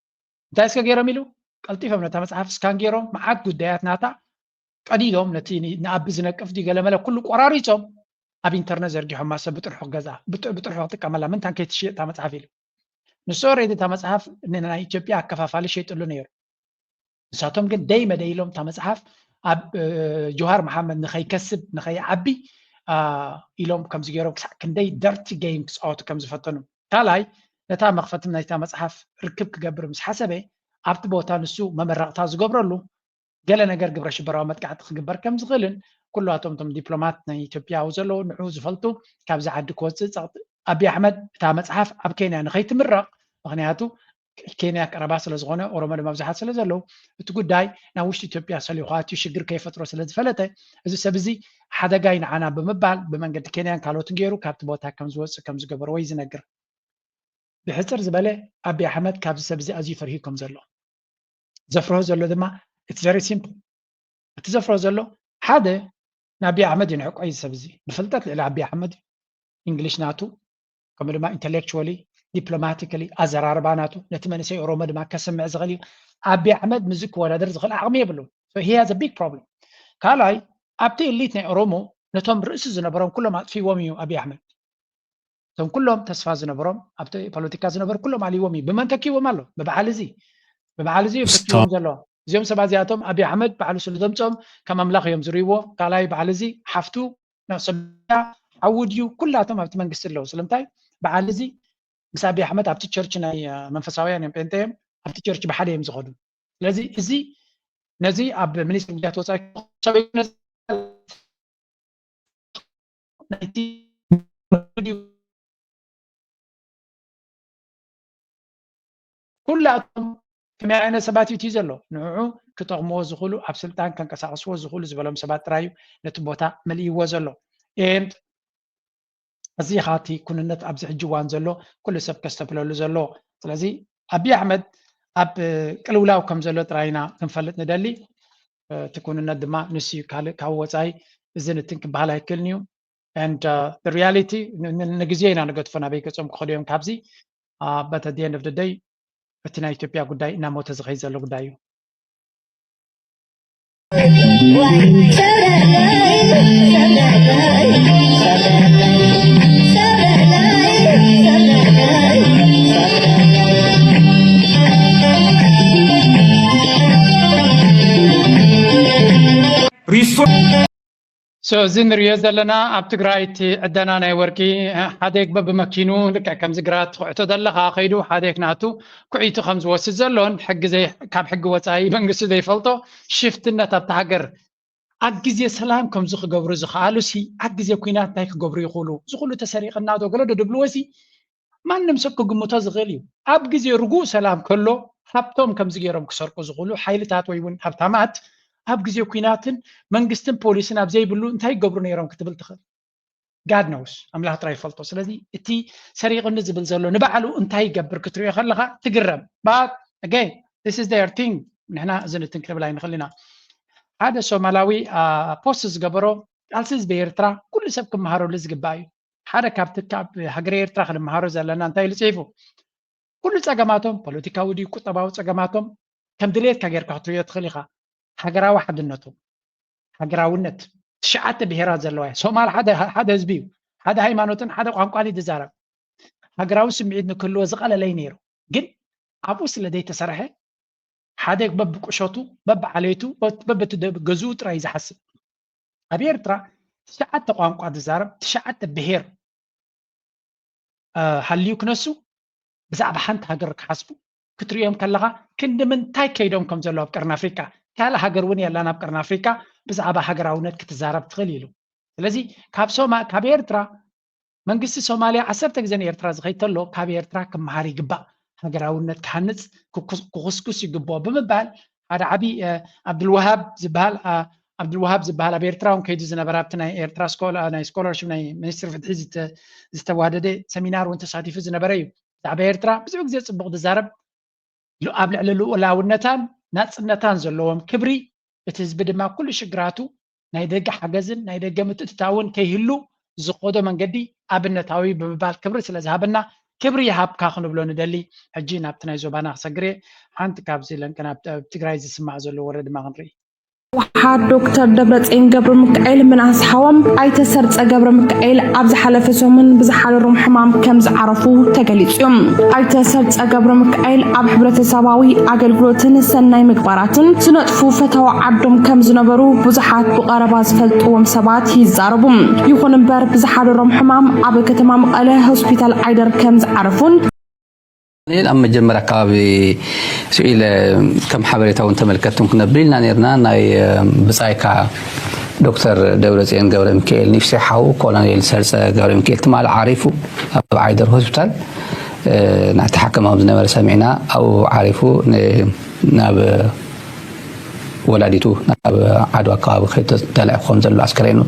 እንታይ እስከ ገይሮም ኢሉ ቀልጢፎም ነታ መፅሓፍ ስካን ገይሮም መዓት ጉዳያት ናታ ቀዲዶም ነቲ ንኣቢ ዝነቅፍ ድዩ ገለመለ ኩሉ ቆራሪፆም ኣብ ኢንተርነት ዘርጊሖማ ሰብ ብጥርሑ ክገዝኣ ብጥርሑ ክጥቀመላ ምንታን ከይትሽየጥ እታ መፅሓፍ ኢሉ ንሱ ኦሬዲ እታ መፅሓፍ ንናይ ኢትዮጵያ ኣከፋፋሊ ሸይጥሉ ነይሩ ንሳቶም ግን ደይ መደይ ኢሎም እታ መፅሓፍ ኣብ ጆሃር መሓመድ ንኸይከስብ ንኸይዓቢ ኢሎም ከምዚ ገይሮም ክሳዕ ክንደይ ደርቲ ገይም ክፃወቱ ከም ዝፈተኑ ካልኣይ ነታ መኽፈትም ናይታ መፅሓፍ ርክብ ክገብር ምስ ሓሰበ ኣብቲ ቦታ ንሱ መመረቕታ ዝገብረሉ ገለ ነገር ግብረ ሽበራዊ መጥቃዕቲ ክግበር ከም ዝኽእልን ኩላቶም እቶም ዲፕሎማት ናይ ኢትዮጵያ ዘለዉ ንዑ ዝፈልጡ ካብዚ ዓዲ ክወፅእ ፀቕጢ ኣብይ ኣሕመድ እታ መፅሓፍ ኣብ ኬንያ ንኸይትምረቕ ምኽንያቱ ኬንያ ቀረባ ስለ ዝኾነ፣ ኦሮሞ ድማ ብዙሓት ስለ ዘለዉ፣ እቲ ጉዳይ ናብ ውሽጢ ኢትዮጵያ ሰሊኹ ኣትዩ ሽግር ከይፈጥሮ ስለ ዝፈለጠ፣ እዚ ሰብ እዚ ሓደጋ እዩ ንዓና ብምባል ብመንገዲ ኬንያን ካልኦትን ገይሩ ካብቲ ቦታ ከም ዝወፅእ ከም ዝገበርዎ እዩ ዝነግር። ብሕፅር ዝበለ፣ ኣቢ ኣሕመድ ካብዚ ሰብ እዚ ኣዝዩ ፈሪሁ ከም ዘሎ፣ ዘፍርሆ ዘሎ ድማ፣ it's very simple። እቲ ዘፍርሆ ዘሎ፣ ሓደ፣ ንኣቢ ኣሕመድ እዩ ንሕቆ እዩ ሰብ እዚ። ብፍልጠት ልዕሊ ኣቢ ኣሕመድ እዩ። እንግሊሽ ናቱ፣ ከምኡ ድማ ኢንተሌክቹዋሊ፣ ዲፕሎማቲካሊ፣ ኣዘራርባ ናቱ ነቲ መንእሰይ ኦሮሞ ድማ ከስምዕ ዝኽእል እዩ። ኣቢ ኣሕመድ ምስዚ ክወዳደር ዝኽእል ዓቕሚ የብሉን። So he has a big problem። ካልኣይ፣ ኣብቲ ኤሊት ናይ ኦሮሞ ነቶም ርእሲ ዝነበሮም ኩሎም ኣጥፊዎም እዩ ኣቢ ኣሕመድ። እቶም ኩሎም ተስፋ ዝነበሮም ኣብቲ ፖለቲካ ዝነበሩ ኩሎም ኣልዎም እዩ። ብመን ተኪዎም ኣሎ? ብበዓል እዚ። ብበዓል እዚ እዮም ተኪዎም ዘሎ። እዚኦም ሰባት እዚኣቶም ኣቢ ኣሕመድ ባዕሉ ስለ ዘምፅኦም ከም ኣምላኽ እዮም ዝርእይዎ። ካልኣይ በዓል እዚ ሓፍቱ ናብ ሰብያ ሓዉ ድዩ? ኩላቶም ኣብቲ መንግስቲ ኣለዉ። ስለምንታይ? በዓል እዚ ምስ ኣቢ ኣሕመድ ኣብቲ ቸርች ናይ እ፣ መንፈሳውያን እዮም፣ ጴንጤ እዮም፣ ኣብቲ ቸርች ብሓደ እዮም ዝኸዱ። ስለዚ እዚ ነዚ ኣብ ሚኒስትሪ ጉዳያት ወፃኢ ሰበይቱ ነዚ ናይቲ ኩላቶም ከመይ ዓይነት ሰባት እዩ እቲ ዘሎ ንዕኡ ክጠቕምዎ ዝኽእሉ ኣብ ስልጣን ከንቀሳቐስዎ ዝኽእሉ ዝበሎም ሰባት ጥራይ እዩ ነቲ ቦታ መሊእዎ ዘሎ። And እዚ ኢኻ እቲ ኩንነት ኣብዚ ሕጂ እዋን ዘሎ ኩሉ ሰብ ከስተብህለሉ ዘሎ። ስለዚ ኣቢ ኣሕመድ ኣብ ቅልውላው ከም ዘሎ ጥራይ ኢና ክንፈልጥ ንደሊ። እቲ ኩንነት ድማ ንሱ እዩ፣ ካልእ ካብ ወፃኢ እዚ ንትን ክበሃል ኣይክእልን እዩ። And reality ንግዜ ኢና ንገድፎ ናበይ ገፆም ክኸዱ እዮም ካብዚ። But at the end of the day እቲ ናይ ኢትዮጵያ ጉዳይ እናሞተ ዝኸይድ ዘሎ ጉዳይ እዩ። So እዚ ንሪኦ ዘለና ኣብ ትግራይ እቲ ዕደና ናይ ወርቂ ሓደ ይግበ ብመኪኑ ልክዕ ከምዚ ግራት ትኹዕቶ ዘለኻ ከይዱ ሓደ ክናቱ ኩዒቱ ከም ዝወስድ ዘሎን ሕጊ ዘይ- ካብ ሕጊ ወፃኢ መንግስቲ ዘይፈልጦ ሽፍትነት ኣብቲ ሃገር ኣብ ግዜ ሰላም ከምዚ ክገብሩ ዝኸኣሉ ሲ ኣብ ግዜ ኩናት እንታይ ክገብሩ ይኽእሉ? እዚ ኩሉ ተሰሪቕና ዶ ገለ ዶ ድብልዎ ሲ ማንም ሰብ ክግምቶ ዝኽእል እዩ። ኣብ ግዜ ርጉእ ሰላም ከሎ ሃብቶም ከምዚ ገይሮም ክሰርቁ ዝኽእሉ ሓይልታት ወይ እውን ሃብታማት ኣብ ግዜ ኩናትን መንግስትን ፖሊስን ኣብ ዘይብሉ እንታይ ይገብሩ ነይሮም ክትብል ትኽእል? God knows፣ ኣምላኽ ጥራይ ይፈልጦ። ስለዚ እቲ ሰሪቕኒ ዝብል ዘሎ ንባዕሉ እንታይ ይገብር ክትሪኦ ከለኻ ትግረም። But again, this is their thing። ንሕና እዚ ንትን ክንብል ኣይንኽእል ኢና። ሓደ ሶማላዊ ፖስት ዝገበሮ ቃልሲ ህዝቢ ኤርትራ ኩሉ ሰብ ክመሃረሉ ዝግባእ እዩ። ሓደ ካብቲ ካብ ሃገረ ኤርትራ ክንመሃሮ ዘለና እንታይ ኢሉ ፅሒፉ? ኩሉ ፀገማቶም ፖለቲካዊ ድዩ ቁጠባዊ ፀገማቶም ከም ድሌትካ ጌርካ ክትሪኦ ትኽእል ኢኻ። ሃገራዊ ሓድነቶም፣ ሃገራውነት፣ ትሽዓተ ብሄራት ዘለዋ እያ ሶማል። ሓደ ሓደ ህዝቢ እዩ፣ ሓደ ሃይማኖትን ሓደ ቋንቋን እዩ ዝዛረብ። ሃገራዊ ስምዒት ንክህልዎ ዝቐለለይ ነይሩ። ግን ኣብኡ ስለ ዘይተሰርሐ ሓደ በብቁሸቱ በብዓሌቱ በብቲ ገዝኡ ጥራይ እዩ ዝሓስብ። ኣብ ኤርትራ ትሽዓተ ቋንቋ ዝዛረብ ትሽዓተ ብሄር ሃልዩ ክነሱ ብዛዕባ ሓንቲ ሃገር ክሓስቡ ክትሪኦም ከለኻ ክንዲ ምንታይ ከይዶም ከም ዘለዉ ኣብ ቀርኒ ኣፍሪቃ ካልእ ሃገር እውን የላን ኣብ ቀርኒ ኣፍሪቃ ብዛዕባ ሃገራውነት ክትዛረብ ትኽእል ኢሉ። ስለዚ ካብ ሶማ ካብ ኤርትራ መንግስቲ ሶማልያ ዓሰርተ ግዜ ንኤርትራ ዝኸይድ ተሎ ካብ ኤርትራ ክመሃር ይግባእ፣ ሃገራውነት ክሃንፅ ክኩስኩስ ይግብኦ ብምባል ሓደ ዓብዪ ኣብዱልዋሃብ ዝበሃል ኣብዱልዋሃብ ዝበሃል ኣብ ኤርትራ እውን ከይዱ ዝነበረ ኣብቲ ናይ ኤርትራ ናይ ስኮላርሽፕ ናይ ሚኒስትሪ ፍትሒ ዝተዋደደ ሰሚናር እውን ተሳቲፉ ዝነበረ እዩ። ብዛዕባ ኤርትራ ብዙሕ ግዜ ፅቡቕ ዝዛረብ ኣብ ልዕሊ ልኡላውነታን ናፅነታን ዘለዎም ክብሪ እቲ ህዝቢ ድማ ኩሉ ሽግራቱ ናይ ደገ ሓገዝን ናይ ደገ ምትእትታውን ከይህሉ ዝኸዶ መንገዲ ኣብነታዊ ብምባል ክብሪ ስለ ዝሃበና ክብሪ ይሃብካ ክንብሎ ንደሊ። ሕጂ ናብቲ ናይ ዞባና ክሰግር እየ። ሓንቲ ካብዚ ለንቅና ኣብ ትግራይ ዝስማዕ ዘሎ ወረ ድማ ክንርኢ። ህወሓት ዶክተር ደብረፅዮን ገብረሚካኤል ምናስ ሓዎም ኣይተ ሰርፀ ገብረሚካኤል ኣብ ዝሓለፈ ሰሙን ብዝሓደሮም ሕማም ከም ዝዓረፉ ተገሊፁ እዩ። ኣይተ ሰርፀ ገብረሚካኤል ኣብ ሕብረተሰባዊ ኣገልግሎትን ሰናይ ምግባራትን ዝነጥፉ ፈታዊ ዓዶም ከም ዝነበሩ ብዙሓት ብቐረባ ዝፈልጥዎም ሰባት ይዛረቡ። ይኹን እምበር ብዝሓደሮም ሕማም ኣብ ከተማ መቐለ ሆስፒታል ዓይደር ከም ዝዓረፉን ዳንኤል ኣብ መጀመርያ ኣካባቢ ስኢለ ከም ሓበሬታ እውን ተመልከትኩም ክነብል ኢልና ነርና ናይ ብጻይካ ዶክተር ደብረጽዮን ገብረ ሚካኤል ንእሽተይ ሓው ኮሎኔል ሰርጸ ገብረ ሚካኤል ትማሊ ዓሪፉ ኣብ ዓይደር ሆስፒታል ናተሓከመ ከም ዝነበረ ሰሚዕና። ኣብኡ ዓሪፉ ናብ ወላዲቱ ናብ ዓድዋ ኣከባቢ ከይተላዒ ከም ዘሎ ኣስከሬኑ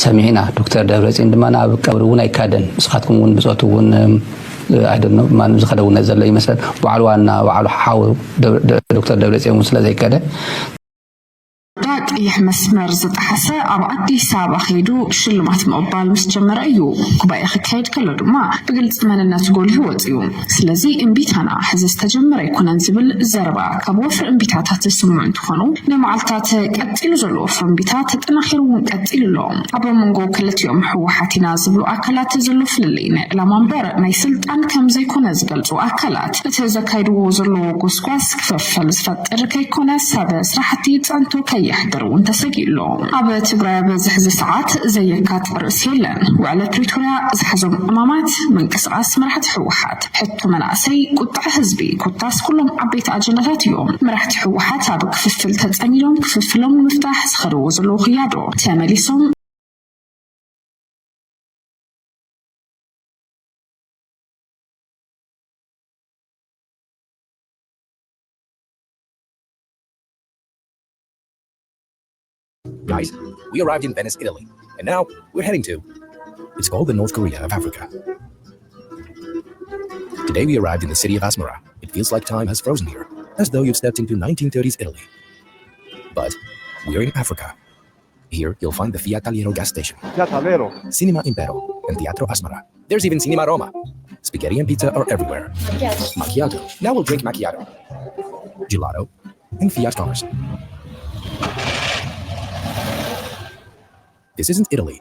ሰሚዕና። ዶክተር ደብረፅዮን ድማ ናብ ቀብሪ እውን ኣይካደን። ንስኻትኩም እውን ብፆት እውን ኣይደኖ ማንም ዝኸደ እውን ዘሎ ይመስለን። ባዕሉ ዋና ባዕሉ ሓው ዶክተር ደብረፅዮን እውን ስለ ዘይከደ ዳ ቀይሕ መስመር ዝጠሓሰ ኣብ ኣዲስ ኣበባ ከይዱ ሽልማት ምቕባል ምስ ጀመረ እዩ። ጉባኤ ክካየድ ከሎ ድማ ብግልፂ መንነቱ ጎሊሁ ወፂኡ። ስለዚ እምቢታና ሕዚ ዝተጀመረ ኣይኮነን ዝብል ዘረባ ካብ ወፍሪ እምቢታታት ዝስምዑ እንትኾኑ፣ ንመዓልታት ቀፂሉ ዘሎ ወፍሪ እምቢታ ተጠናኺሩ እውን ቀፂሉ ኣሎ። ኣብ መንጎ ክልቲኦም ህወሓት ኢና ዝብሉ ኣካላት ዘሎ ፍልልይ ናይ ዕላማ እምበር ናይ ስልጣን ከም ዘይኮነ ዝገልፁ ኣካላት እቲ ዘካይድዎ ዘለዎ ጎስጓስ ክፍፍል ዝፈጥር ከይኮነ ሰብ ስራሕቲ ፀንቶ ከየሕድር እውን ተሰጊኡ ኣሎ። ኣብ ትግራይ ኣብዚ ሕዚ ሰዓት ዘየካትዕ ርእሲ የለን። ውዕለ ፕሪቶርያ ዝሓዞም ዕማማት፣ ምንቅስቃስ መራሕቲ ህወሓት፣ ሕቶ መናእሰይ፣ ቁጥዐ ህዝቢ ኮታስ ኩሎም ዓበይቲ ኣጀንዳታት እዮም። መራሕቲ ህወሓት ኣብ ክፍፍል ተፀሚዶም ክፍፍሎም ንምፍታሕ ዝኸድዎ ዘለዉ ክያዶ ተመሊሶም Guys, we arrived in Venice, Italy, and now we're heading to. It's called the North Korea of Africa. Today we arrived in the city of Asmara. It feels like time has frozen here, as though you've stepped into nineteen thirties Italy. But we're in Africa. Here you'll find the Fiat Taliero gas station, Fiat Taliero, Cinema Impero, and Teatro Asmara. There's even Cinema Roma. Spaghetti and pizza are everywhere. Macchiato. Now we'll drink macchiato, gelato, and Fiat cars. This isn't Italy.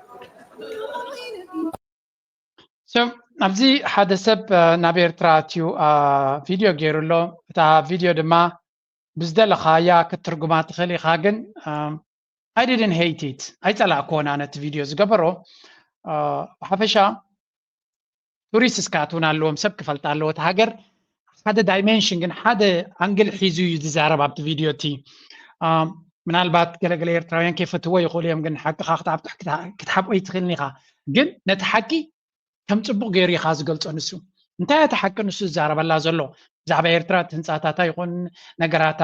So ኣብዚ ሓደ ሰብ ናብ ኤርትራ ኣትዩ ቪድዮ ገይሩ ኣሎ። እታ ቪድዮ ድማ ብዝደለኻያ ክትትርጉማ ትኽእል ኢኻ፣ ግን I didn't hate it፣ ኣይጸላእክዎን ኣነ እቲ ቪድዮ ዝገበሮ። ብሓፈሻ ቱሪስት ስካት እውን ኣለዎም፣ ሰብ ክፈልጣ ኣለዎ። እቲ ሃገር ሓደ ዳይሜንሽን ግን ሓደ ኣንግል ሒዙ እዩ ዝዛረብ ኣብቲ ቪድዮ እቲ። ምናልባት ገለገለ ኤርትራውያን ከይፈትዎ ይኽእሉ እዮም፣ ግን ሓቅኻ ክትሓብኦ ይትኽእልን ኢኻ። ግን ነቲ ሓቂ ከም ጽቡቕ ገይሩ ኢኻ ዝገልጾ ንሱ። እንታይ እቲ ሓቂ ንሱ ዝዛረበላ ዘሎ? ብዛዕባ ኤርትራ እቲ ህንጻታታ ይኹን ነገራታ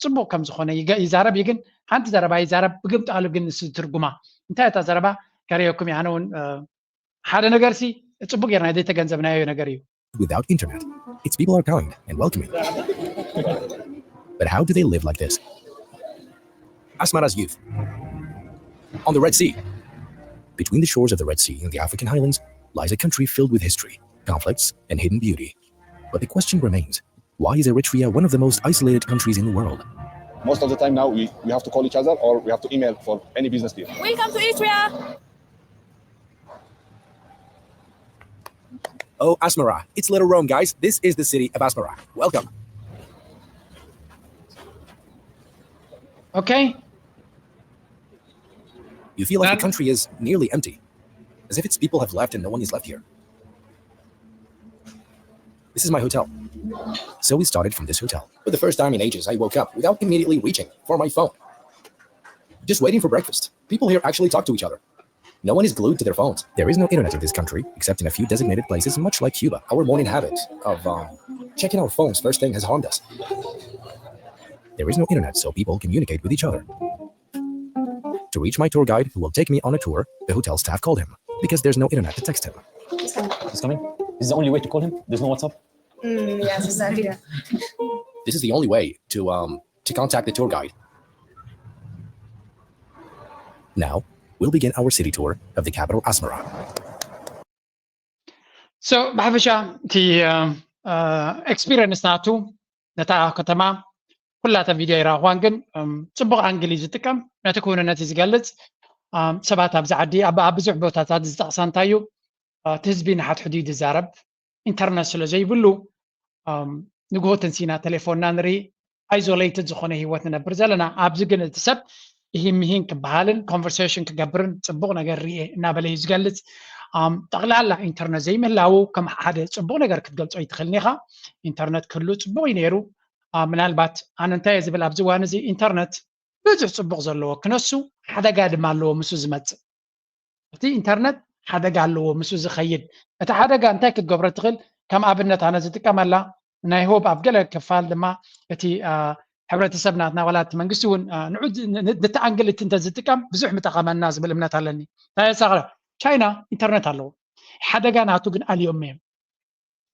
ጽቡቕ ከም ዝኾነ ይዛረብ እዩ፣ ግን ሓንቲ ዘረባ ይዛረብ፣ ብግምጣሉ ግን ንሱ ዝትርጉማ። እንታይ እታ ዘረባ ከርእየኩም እየ። ኣነ እውን ሓደ ነገርሲ ጽቡቕ ጌርና ዘይተገንዘብናዮ ነገር እዩ። Without internet, its people are kind and welcoming. But how do they live like this? Asmara's youth. On the Red Sea. Between the shores of the Red Sea and the African highlands lies a country filled with history, conflicts, and hidden beauty. But the question remains, why is Eritrea one of the most isolated countries in the world? Most of the time now, we, we have to call each other or we have to email for any business deal. Welcome to Eritrea! Oh, Asmara. It's Little Rome, guys. This is the city of Asmara. Welcome. Okay. You feel like the country is nearly empty, as if its people have left and no one is left here. This is my hotel. So we started from this hotel. For the first time in ages, I woke up without immediately reaching for my phone. Just waiting for breakfast. People here actually talk to each other. No one is glued to their phones. There is no internet in this country, except in a few designated places, much like Cuba. Our morning habit of um, checking our phones first thing has harmed us. There is no internet, so people communicate with each other. To reach my tour guide, who will take me on a tour, the hotel staff called him because there's no internet to text him. He's coming. This is the only way to call him. There's no WhatsApp. Mm, yes, exactly. This is the only way to um to contact the tour guide. Now, we'll begin our city tour of the capital Asmara. So ብሓፈሻ እቲ ኤክስፒሪየንስ ናቱ ነታ ከተማ ኩላታ ቪድዮ ይረኽዋን፣ ግን ጽቡቕ ኣንግል እዩ ዝጥቀም። ነቲ ክውንነት እዩ ዝገልጽ። ሰባት ኣብዚ ዓዲ ኣብ ብዙሕ ቦታታት ዝጠቕሳ እንታይ እዩ፣ እቲ ህዝቢ ንሓድሕዱ እዩ ዝዛረብ። ኢንተርነት ስለ ዘይብሉ ንግሆ ተንሲና ቴሌፎንና ንርኢ፣ ኣይዞሌትድ ዝኾነ ህይወት ንነብር ዘለና። ኣብዚ ግን እቲ ሰብ እሂን ምሂን ክበሃልን ኮንቨርሴሽን ክገብርን ጽቡቕ ነገር ርኤ እናበለ እዩ ዝገልጽ። ጠቕላላ ኢንተርነት ዘይምህላዉ ከም ሓደ ጽቡቕ ነገር ክትገልጾ ኣይትኽእልን ኢኻ። ኢንተርነት ክህሉ ጽቡቕ እዩ ነይሩ። ምናልባት ኣነ እንታይ እየ ዝብል ኣብዚ እዋን እዚ ኢንተርነት ብዙሕ ጽቡቕ ዘለዎ ክነሱ ሓደጋ ድማ ኣለዎ ምስኡ ዝመጽእ። እቲ ኢንተርነት ሓደጋ ኣለዎ ምስኡ ዝኸይድ። እቲ ሓደጋ እንታይ ክትገብሮ ትኽእል? ከም ኣብነት ኣነ ዝጥቀመላ ናይ ሆብ ኣብ ገለ ክፋል ድማ እቲ ሕብረተሰብ ናትና ዋላ እቲ መንግስቲ እውን ንዑ ንተኣንግል እቲ እንተዝጥቀም ብዙሕ ምጠቐመና ዝብል እምነት ኣለኒ። ታየሳቕረ ቻይና ኢንተርነት ኣለዎ። ሓደጋ ናቱ ግን ኣልዮም እዮም።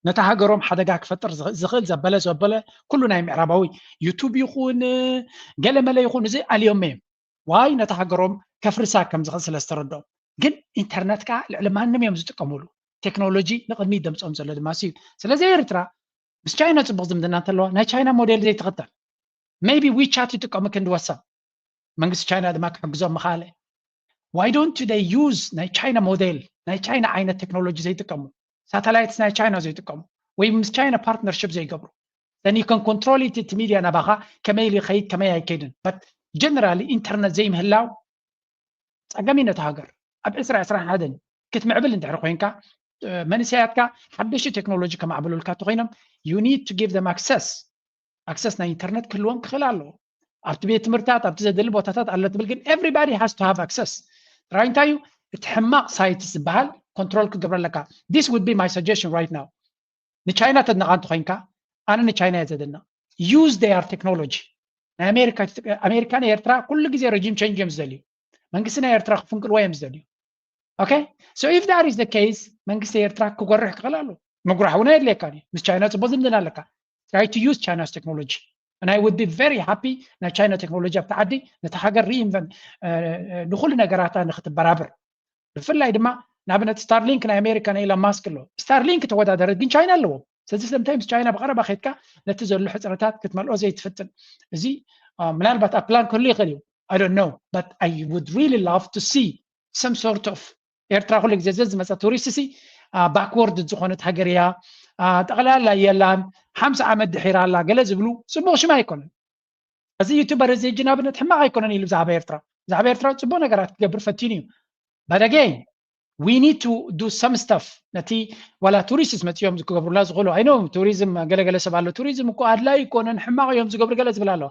ነታ ሃገሮም ሓደጋ ክፈጥር ዝኽእል ዘበለ ዘበለ ኩሉ ናይ ምዕራባዊ ዩቱብ ይኹን ገለመለ ይኹን እዚ ኣልዮም እዮም። ዋይ ነታ ሃገሮም ከፍርሳ ከም ዝኽእል ስለ ዝተረድኦም። ግን ኢንተርነት ከዓ ልዕሊ ማንም እዮም ዝጥቀሙሉ። ቴክኖሎጂ ንቕድሚት ደምፅኦም ዘሎ ድማ እዩ። ስለዚ ኤርትራ ምስ ቻይና ፅቡቕ ዝምድና እንተለዋ ናይ ቻይና ሞዴል ዘይትኽተል maybe ዊቻት ይጥቀሙ ክንዲ ወሰን መንግስቲ ቻይና ድማ ክሕግዞም ምኽኣለ። Why don't they use ናይ ቻይና ሞዴል ናይ ቻይና ዓይነት ቴክኖሎጂ ዘይጥቀሙ ሳተላይትስ ናይ ቻይና ዘይጥቀሙ ወይ ምስ ቻይና ፓርትነርሽፕ ዘይገብሩ then you can control it እቲ ሚድያ ናባኻ ከመይ ኢሉ ይኸይድ ከመይ ኣይከይድን but generally ኢንተርነት ዘይምህላው ፀገም እዩ ነቲ ሃገር ኣብ ዕስራ ዕስራን ሓደን ክትምዕብል እንድሕር ኮይንካ መንእሰያትካ ሓደሽቲ ቴክኖሎጂ ከማዕብሉልካ እንተኮይኖም you need to give them access access ናይ ኢንተርነት ክህልዎም ክኽእል ኣለዎ ኣብቲ ቤት ትምህርታት ኣብቲ ዘደሊ ቦታታት ኣሎ ትብል ግን everybody has to have access ጥራይ እንታይ እዩ እቲ ሕማቕ ሳይት ዝበሃል ኮንትሮል ክገብረለካ this would be my suggestion right now ንቻይና ተድንቓ እንተኮይንካ ኣነ ንቻይና እየ ዘድንቕ use their technology ናይ ኣሜሪካ ኣሜሪካ ናይ ኤርትራ ኩሉ ግዜ regime change እዮም ዝደልዩ መንግስቲ ናይ ኤርትራ ክፍንቅልዎ እዮም ዝደልዩ okay so if that is the case መንግስቲ ኤርትራ ክጎርሕ ክኽእል ኣሎ ምጉራሕ እውን ኣየድልየካ እዩ ምስ ቻይና ፅቡቅ ዝምድና ኣለካ try to use China's technology and I would be very happy ናይ ቻይና ቴክኖሎጂ ኣብቲ ዓዲ ነቲ ሃገር reinvent ንኩሉ ነገራታ ንክትበራብር ብፍላይ ድማ ንኣብነት ስታርሊንክ ናይ ኣሜሪካ ናይ ኢሎን ማስክ ኣሎ ስታርሊንክ ተወዳደረት ግን ቻይና ኣለዎ ስለዚ ስለምንታይ ምስ ቻይና ብቀረባ ከድካ ነቲ ዘሎ ሕፅረታት ክትመልኦ ዘይትፍትን እዚ ምናልባት ኣብ ፕላን ክህሉ ይኽእል እዩ I don't know but I would really love to see some sort of ኤርትራ ኩሉ ግዜ ዘዝመፀ ቱሪስት ሲ backward ዝኾነት ሃገር እያ ጠቕላላ የላን ሓምሳ ዓመት ድሒራ ኣላ ገለ ዝብሉ ፅቡቅ ሽም ኣይኮነን እዚ ዩቱበር እዚ ሕጂ ንኣብነት ሕማቕ ኣይኮነን ኢሉ ብዛዕባ ኤርትራ ብዛዕባ ኤርትራ ፅቡቅ ነገራት ክገብር ፈቲኑ እዩ but again we need to do some stuff ነቲ ዋላ ቱሪስትስ መፅኦም ክገብሩላ ዝኽእሉ I know tourism ገለገለ ሰብ ኣሎ tourism እኮ ኣድላይ ኣይኮነን ሕማቕ እዮም ዝገብሩ ገለ ዝብል ኣለዋ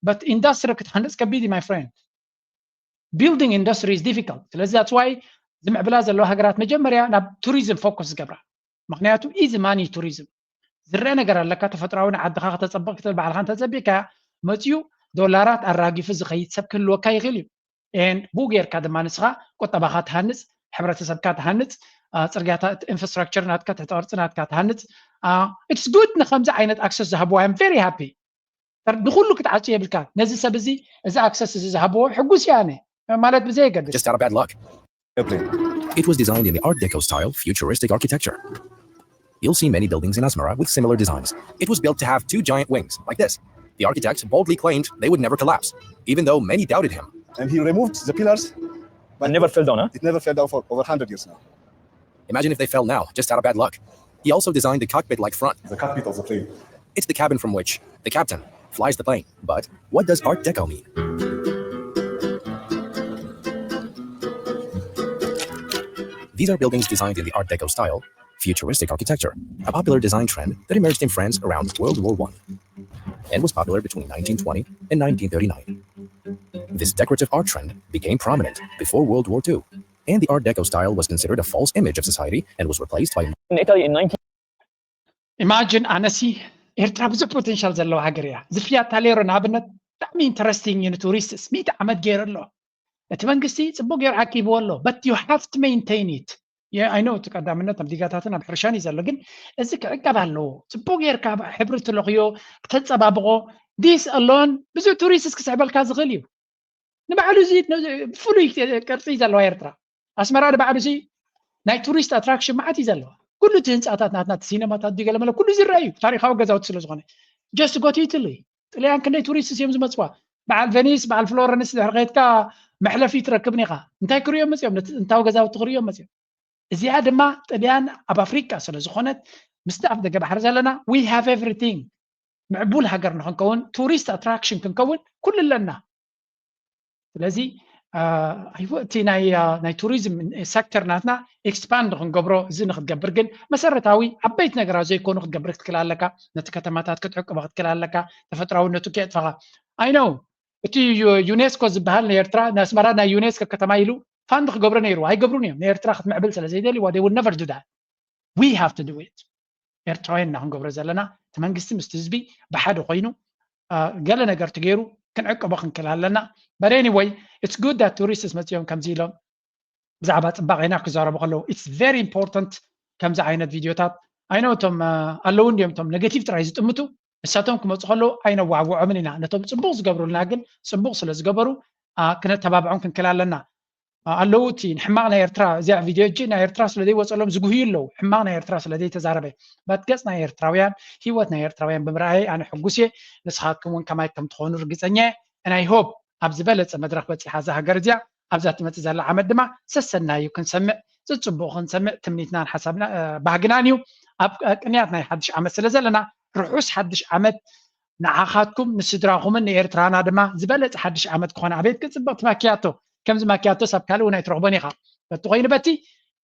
but ኢንዳስትሪ ክትሃንፅ ከቢድ እዩ my friend building industry is difficult ስለዚ that's why ዝምዕብላ ዘለዋ ሃገራት መጀመርያ ናብ tourism focus ዝገብራ ምክንያቱ easy money tourism ዝረአ ነገር ኣለካ ተፈጥራዊ ንዓድኻ ከተፀብቕ ክትብል ባዕልካ እንተፀቢቕካ መፅኡ ዶላራት ኣራጊፉ ዝኸይድ ሰብ ክህልወካ ይኽእል እዩ and ብኡ ጌርካ ድማ ንስኻ ቁጠባኻ ትሃንፅ ሕብረተሰብካ ትሃንፅ ፅርግያታት infrastructure ናትካ ትሕተ ቅርፂ ናትካ ትሃንፅ it's good ንከምዚ ዓይነት access ዝሃብዎ I'm very happy ንኩሉ ክትዓፂ የብልካ ነዚ ሰብ እዚ እዚ access እዚ ዝሃብዎ ሕጉስ እየ ኣነ ማለት ብዘየገድስ It was designed in the Art Deco style, futuristic architecture. You'll see many buildings in Asmara with similar designs. It was built to have two giant wings, like this. The architect boldly claimed they would never collapse, even though many doubted him. And he removed the pillars. But never fell down, huh? It never fell down for over one hundred years now. Imagine if they fell now, just out of bad luck. He also designed the cockpit-like front. The cockpit of the plane. It's the cabin from which the captain flies the plane. But what does Art Deco mean? These are buildings designed in the Art Deco style, futuristic architecture, a popular design trend that emerged in France around World War One and was popular between nineteen twenty and nineteen thirty-nine. This decorative art trend became prominent before World War Two, and the Art Deco style was considered a false image of society and was replaced by In Italy in nineteen imagine ኣነሲ ኤርትራ ብዙሕ ፖቴንሻል ዘለዋ ሃገር እያ ዝፍያታ ሌሮ ንኣብነት ብጣዕሚ interesting እዩ ንቱሪስትስ ሚእቲ ዓመት ገይሩ ኣሎ እቲ መንግስቲ ፅቡቅ ገይሩ ዓቂብዎ ኣሎ but you have to maintain it I know እቲ ቀዳምነት ኣብ ዲጋታትን ኣብ ሕርሻን እዩ ዘሎ ግን እዚ ክዕቀብ ኣለዎ ፅቡቅ ጌርካ ሕብሪ ትለኽዮ ክተፀባብቆ this alone ብዙሕ ቱሪስትስ ክስዕበልካ ዝኽእል እዩ ንባዕሉ እዚ ፍሉይ ቅርፂ ዘለዋ ኤርትራ ኣስመራ ንባዕሉ እዚ ናይ ቱሪስት ኣትራክሽን መዓት እዩ ዘለዋ ኩሉ እቲ ህንፃታት ናትና እቲ ሲነማታት ድዩ ገለመለ ኩሉ ዝረአ እዩ ታሪካዊ ገዛውቲ ስለ ዝኾነ just go to Italy ጥልያን ክንደይ ቱሪስት እዮም ዝመፅዋ በዓል ቨኒስ በዓል ፍሎረንስ ድሕሪ ከድካ መሕለፊ ትረክብን ኢኻ እንታይ ክርእዮም መፅኦም ጥንታዊ ገዛውቲ ክርእዮም መፅኦም እዚኣ ድማ ጥልያን ኣብ ኣፍሪቃ ስለ ዝኾነት ምስቲ ኣፍ ደገ ባሕሪ ዘለና we have everything ምዕቡል ሃገር ንክንከውን ቱሪስት ኣትራክሽን ክንከውን ኩሉ ኣለና ስለዚ እቲ ናይ ቱሪዝም ሴክተር ናትና ኤክስፓንድ ክንገብሮ እዚ ንክትገብር ግን መሰረታዊ ዓበይቲ ነገራት ዘይኮኑ ክትገብር ክትክል ኣለካ ነቲ ከተማታት ክትዕቅቦ ክትክል ኣለካ ተፈጥራውነቱ ከየጥፋኻ ኣይነው እቲ ዩኔስኮ ዝበሃል ንኤርትራ ንኣስመራ ናይ ዩኔስኮ ከተማ ኢሉ ፋንድ ክገብሮ ነይሩ ኣይገብሩን እዮም ንኤርትራ ክትምዕብል ስለ ዘይደልይዋ they will never do that we have to do it ኤርትራውያን ኢና ክንገብሮ ዘለና። እቲ መንግስቲ ምስቲ ህዝቢ ብሓደ ኮይኑ ገለ ነገር ትገይሩ ክንዕቅቦ ክንክእል ኣለና። But anyway, it's good that tourists መፅኦም ከምዚ ኢሎም ብዛዕባ ፅባቐና ክዛረቡ ከለዉ it's very important። ከምዚ ዓይነት ቪድዮታት ኣይነ እቶም ኣለዉ እንዲዮም እቶም ኔጌቲቭ ጥራይ ዝጥምቱ፣ ንሳቶም ክመፁ ከለዉ ኣይነዋዕውዖምን ኢና። ነቶም ፅቡቕ ዝገብሩልና ግን ፅቡቕ ስለ ዝገበሩ ክነተባብዖም ክንክእል ኣለና። ኣለዉ እቲ ንሕማቕ ናይ ኤርትራ እዚኣ ቪድዮ እጂ ናይ ኤርትራ ስለ ዘይወፀሎም ዝጉህዩ ኣለዉ። ሕማቕ ናይ ኤርትራ ስለ ዘይተዛረበ በት ገፅ ናይ ኤርትራውያን፣ ህይወት ናይ ኤርትራውያን ብምርኣየይ ኣነ ሕጉስ እየ። ንስኻትኩም እውን ከማይ ከም ትኾኑ ርግፀኛ እየ። And I hope ኣብ ዝበለፀ መድረክ በፂሓ እዛ ሃገር እዚኣ ኣብዛ ትመፅእ ዘላ ዓመት ድማ ሰሰናዩ ክንሰምዕ፣ ዝፅቡቕ ክንሰምዕ ትምኒትናን ሓሳብና ባህግናን እዩ። ኣብ ቅንያት ናይ ሓድሽ ዓመት ስለ ዘለና ርሑስ ሓድሽ ዓመት ንዓኻትኩም ንስድራኹምን ንኤርትራና ድማ ዝበለፀ ሓድሽ ዓመት ክኾነ። ኣቤት ግን ፅብቕቲ ማኪያቶ! ከምዚ ማኪያቶስ ኣብ ካልእ እውን ኣይትረኽቦን ኢኻ። በቲ ኮይኑ በቲ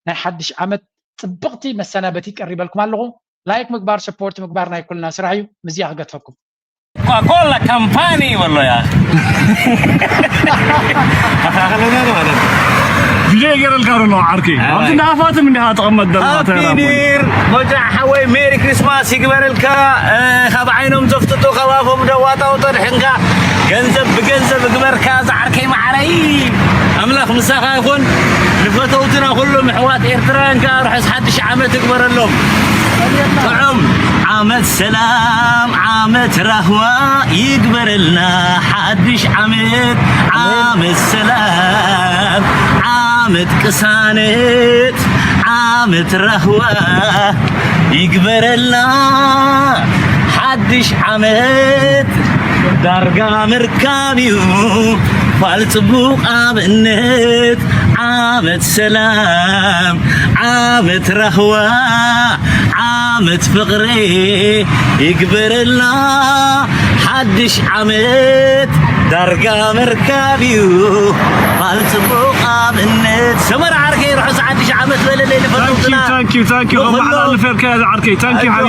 ናይ ሓድሽ ዓመት ፅብቕቲ መሰናበቲ ቀሪበልኩም ኣለኹ። ላይክ ምግባር ሰፖርት ምግባር ናይ ኩልና ስራሕ እዩ። ምዚያ ክገድፈኩም። ኮካኮላ ካምፓኒ ይበሎ ያ ቪድዮ ይገረልካ ዶ ነው ዓርከይ? ኣብዚ እንዳፋትም እንዲኻ ተቐመጥ ደላ ተራ ኒር ሞጃ ሓወይ ሜሪ ክሪስማስ ይግበረልካ። ካብ ዓይኖም ዘፍጥጡ ካብ ኣፎም ደዋጣውጦ ድሕንካ ገንዘብ ብገንዘብ እግበርካ ዝዓርከይ መዓረይ ኣምላኽ ምሳኻ ይኹን። ንፈተውትና ኩሎም ኣሕዋት ኤርትራውያን ከዓ ርሑስ ሓድሽ ዓመት እግበረሎም። ጥዑም ዓመት ሰላም ዓመት ራህዋ ይግበረልና። ሓድሽ ዓመት ዓመት ሰላም ዓመት ቅሳነት ዓመት ራህዋ ይግበረልና። ሓድሽ ዓመት ዳርጋ ምርካብ እዩ ፋል ፅቡቕ ኣብነት። ዓመት ሰላም ዓመት ራህዋ ዓመት ፍቕሪ ይግበረልና። ሓድሽ ዓመት ዳርጋ ምርካብ እዩ ፋል ፅቡቕ ኣብነት። ሰመራ ዓርከይ ርሑስ ሓድሽ ዓመት በለለይ ንፈተውትና። ታንኪዩ ታንኪዩ። ከመሓላልፍ እየ ዝዓርከይ። ታንኪዩ ሓቢቢ።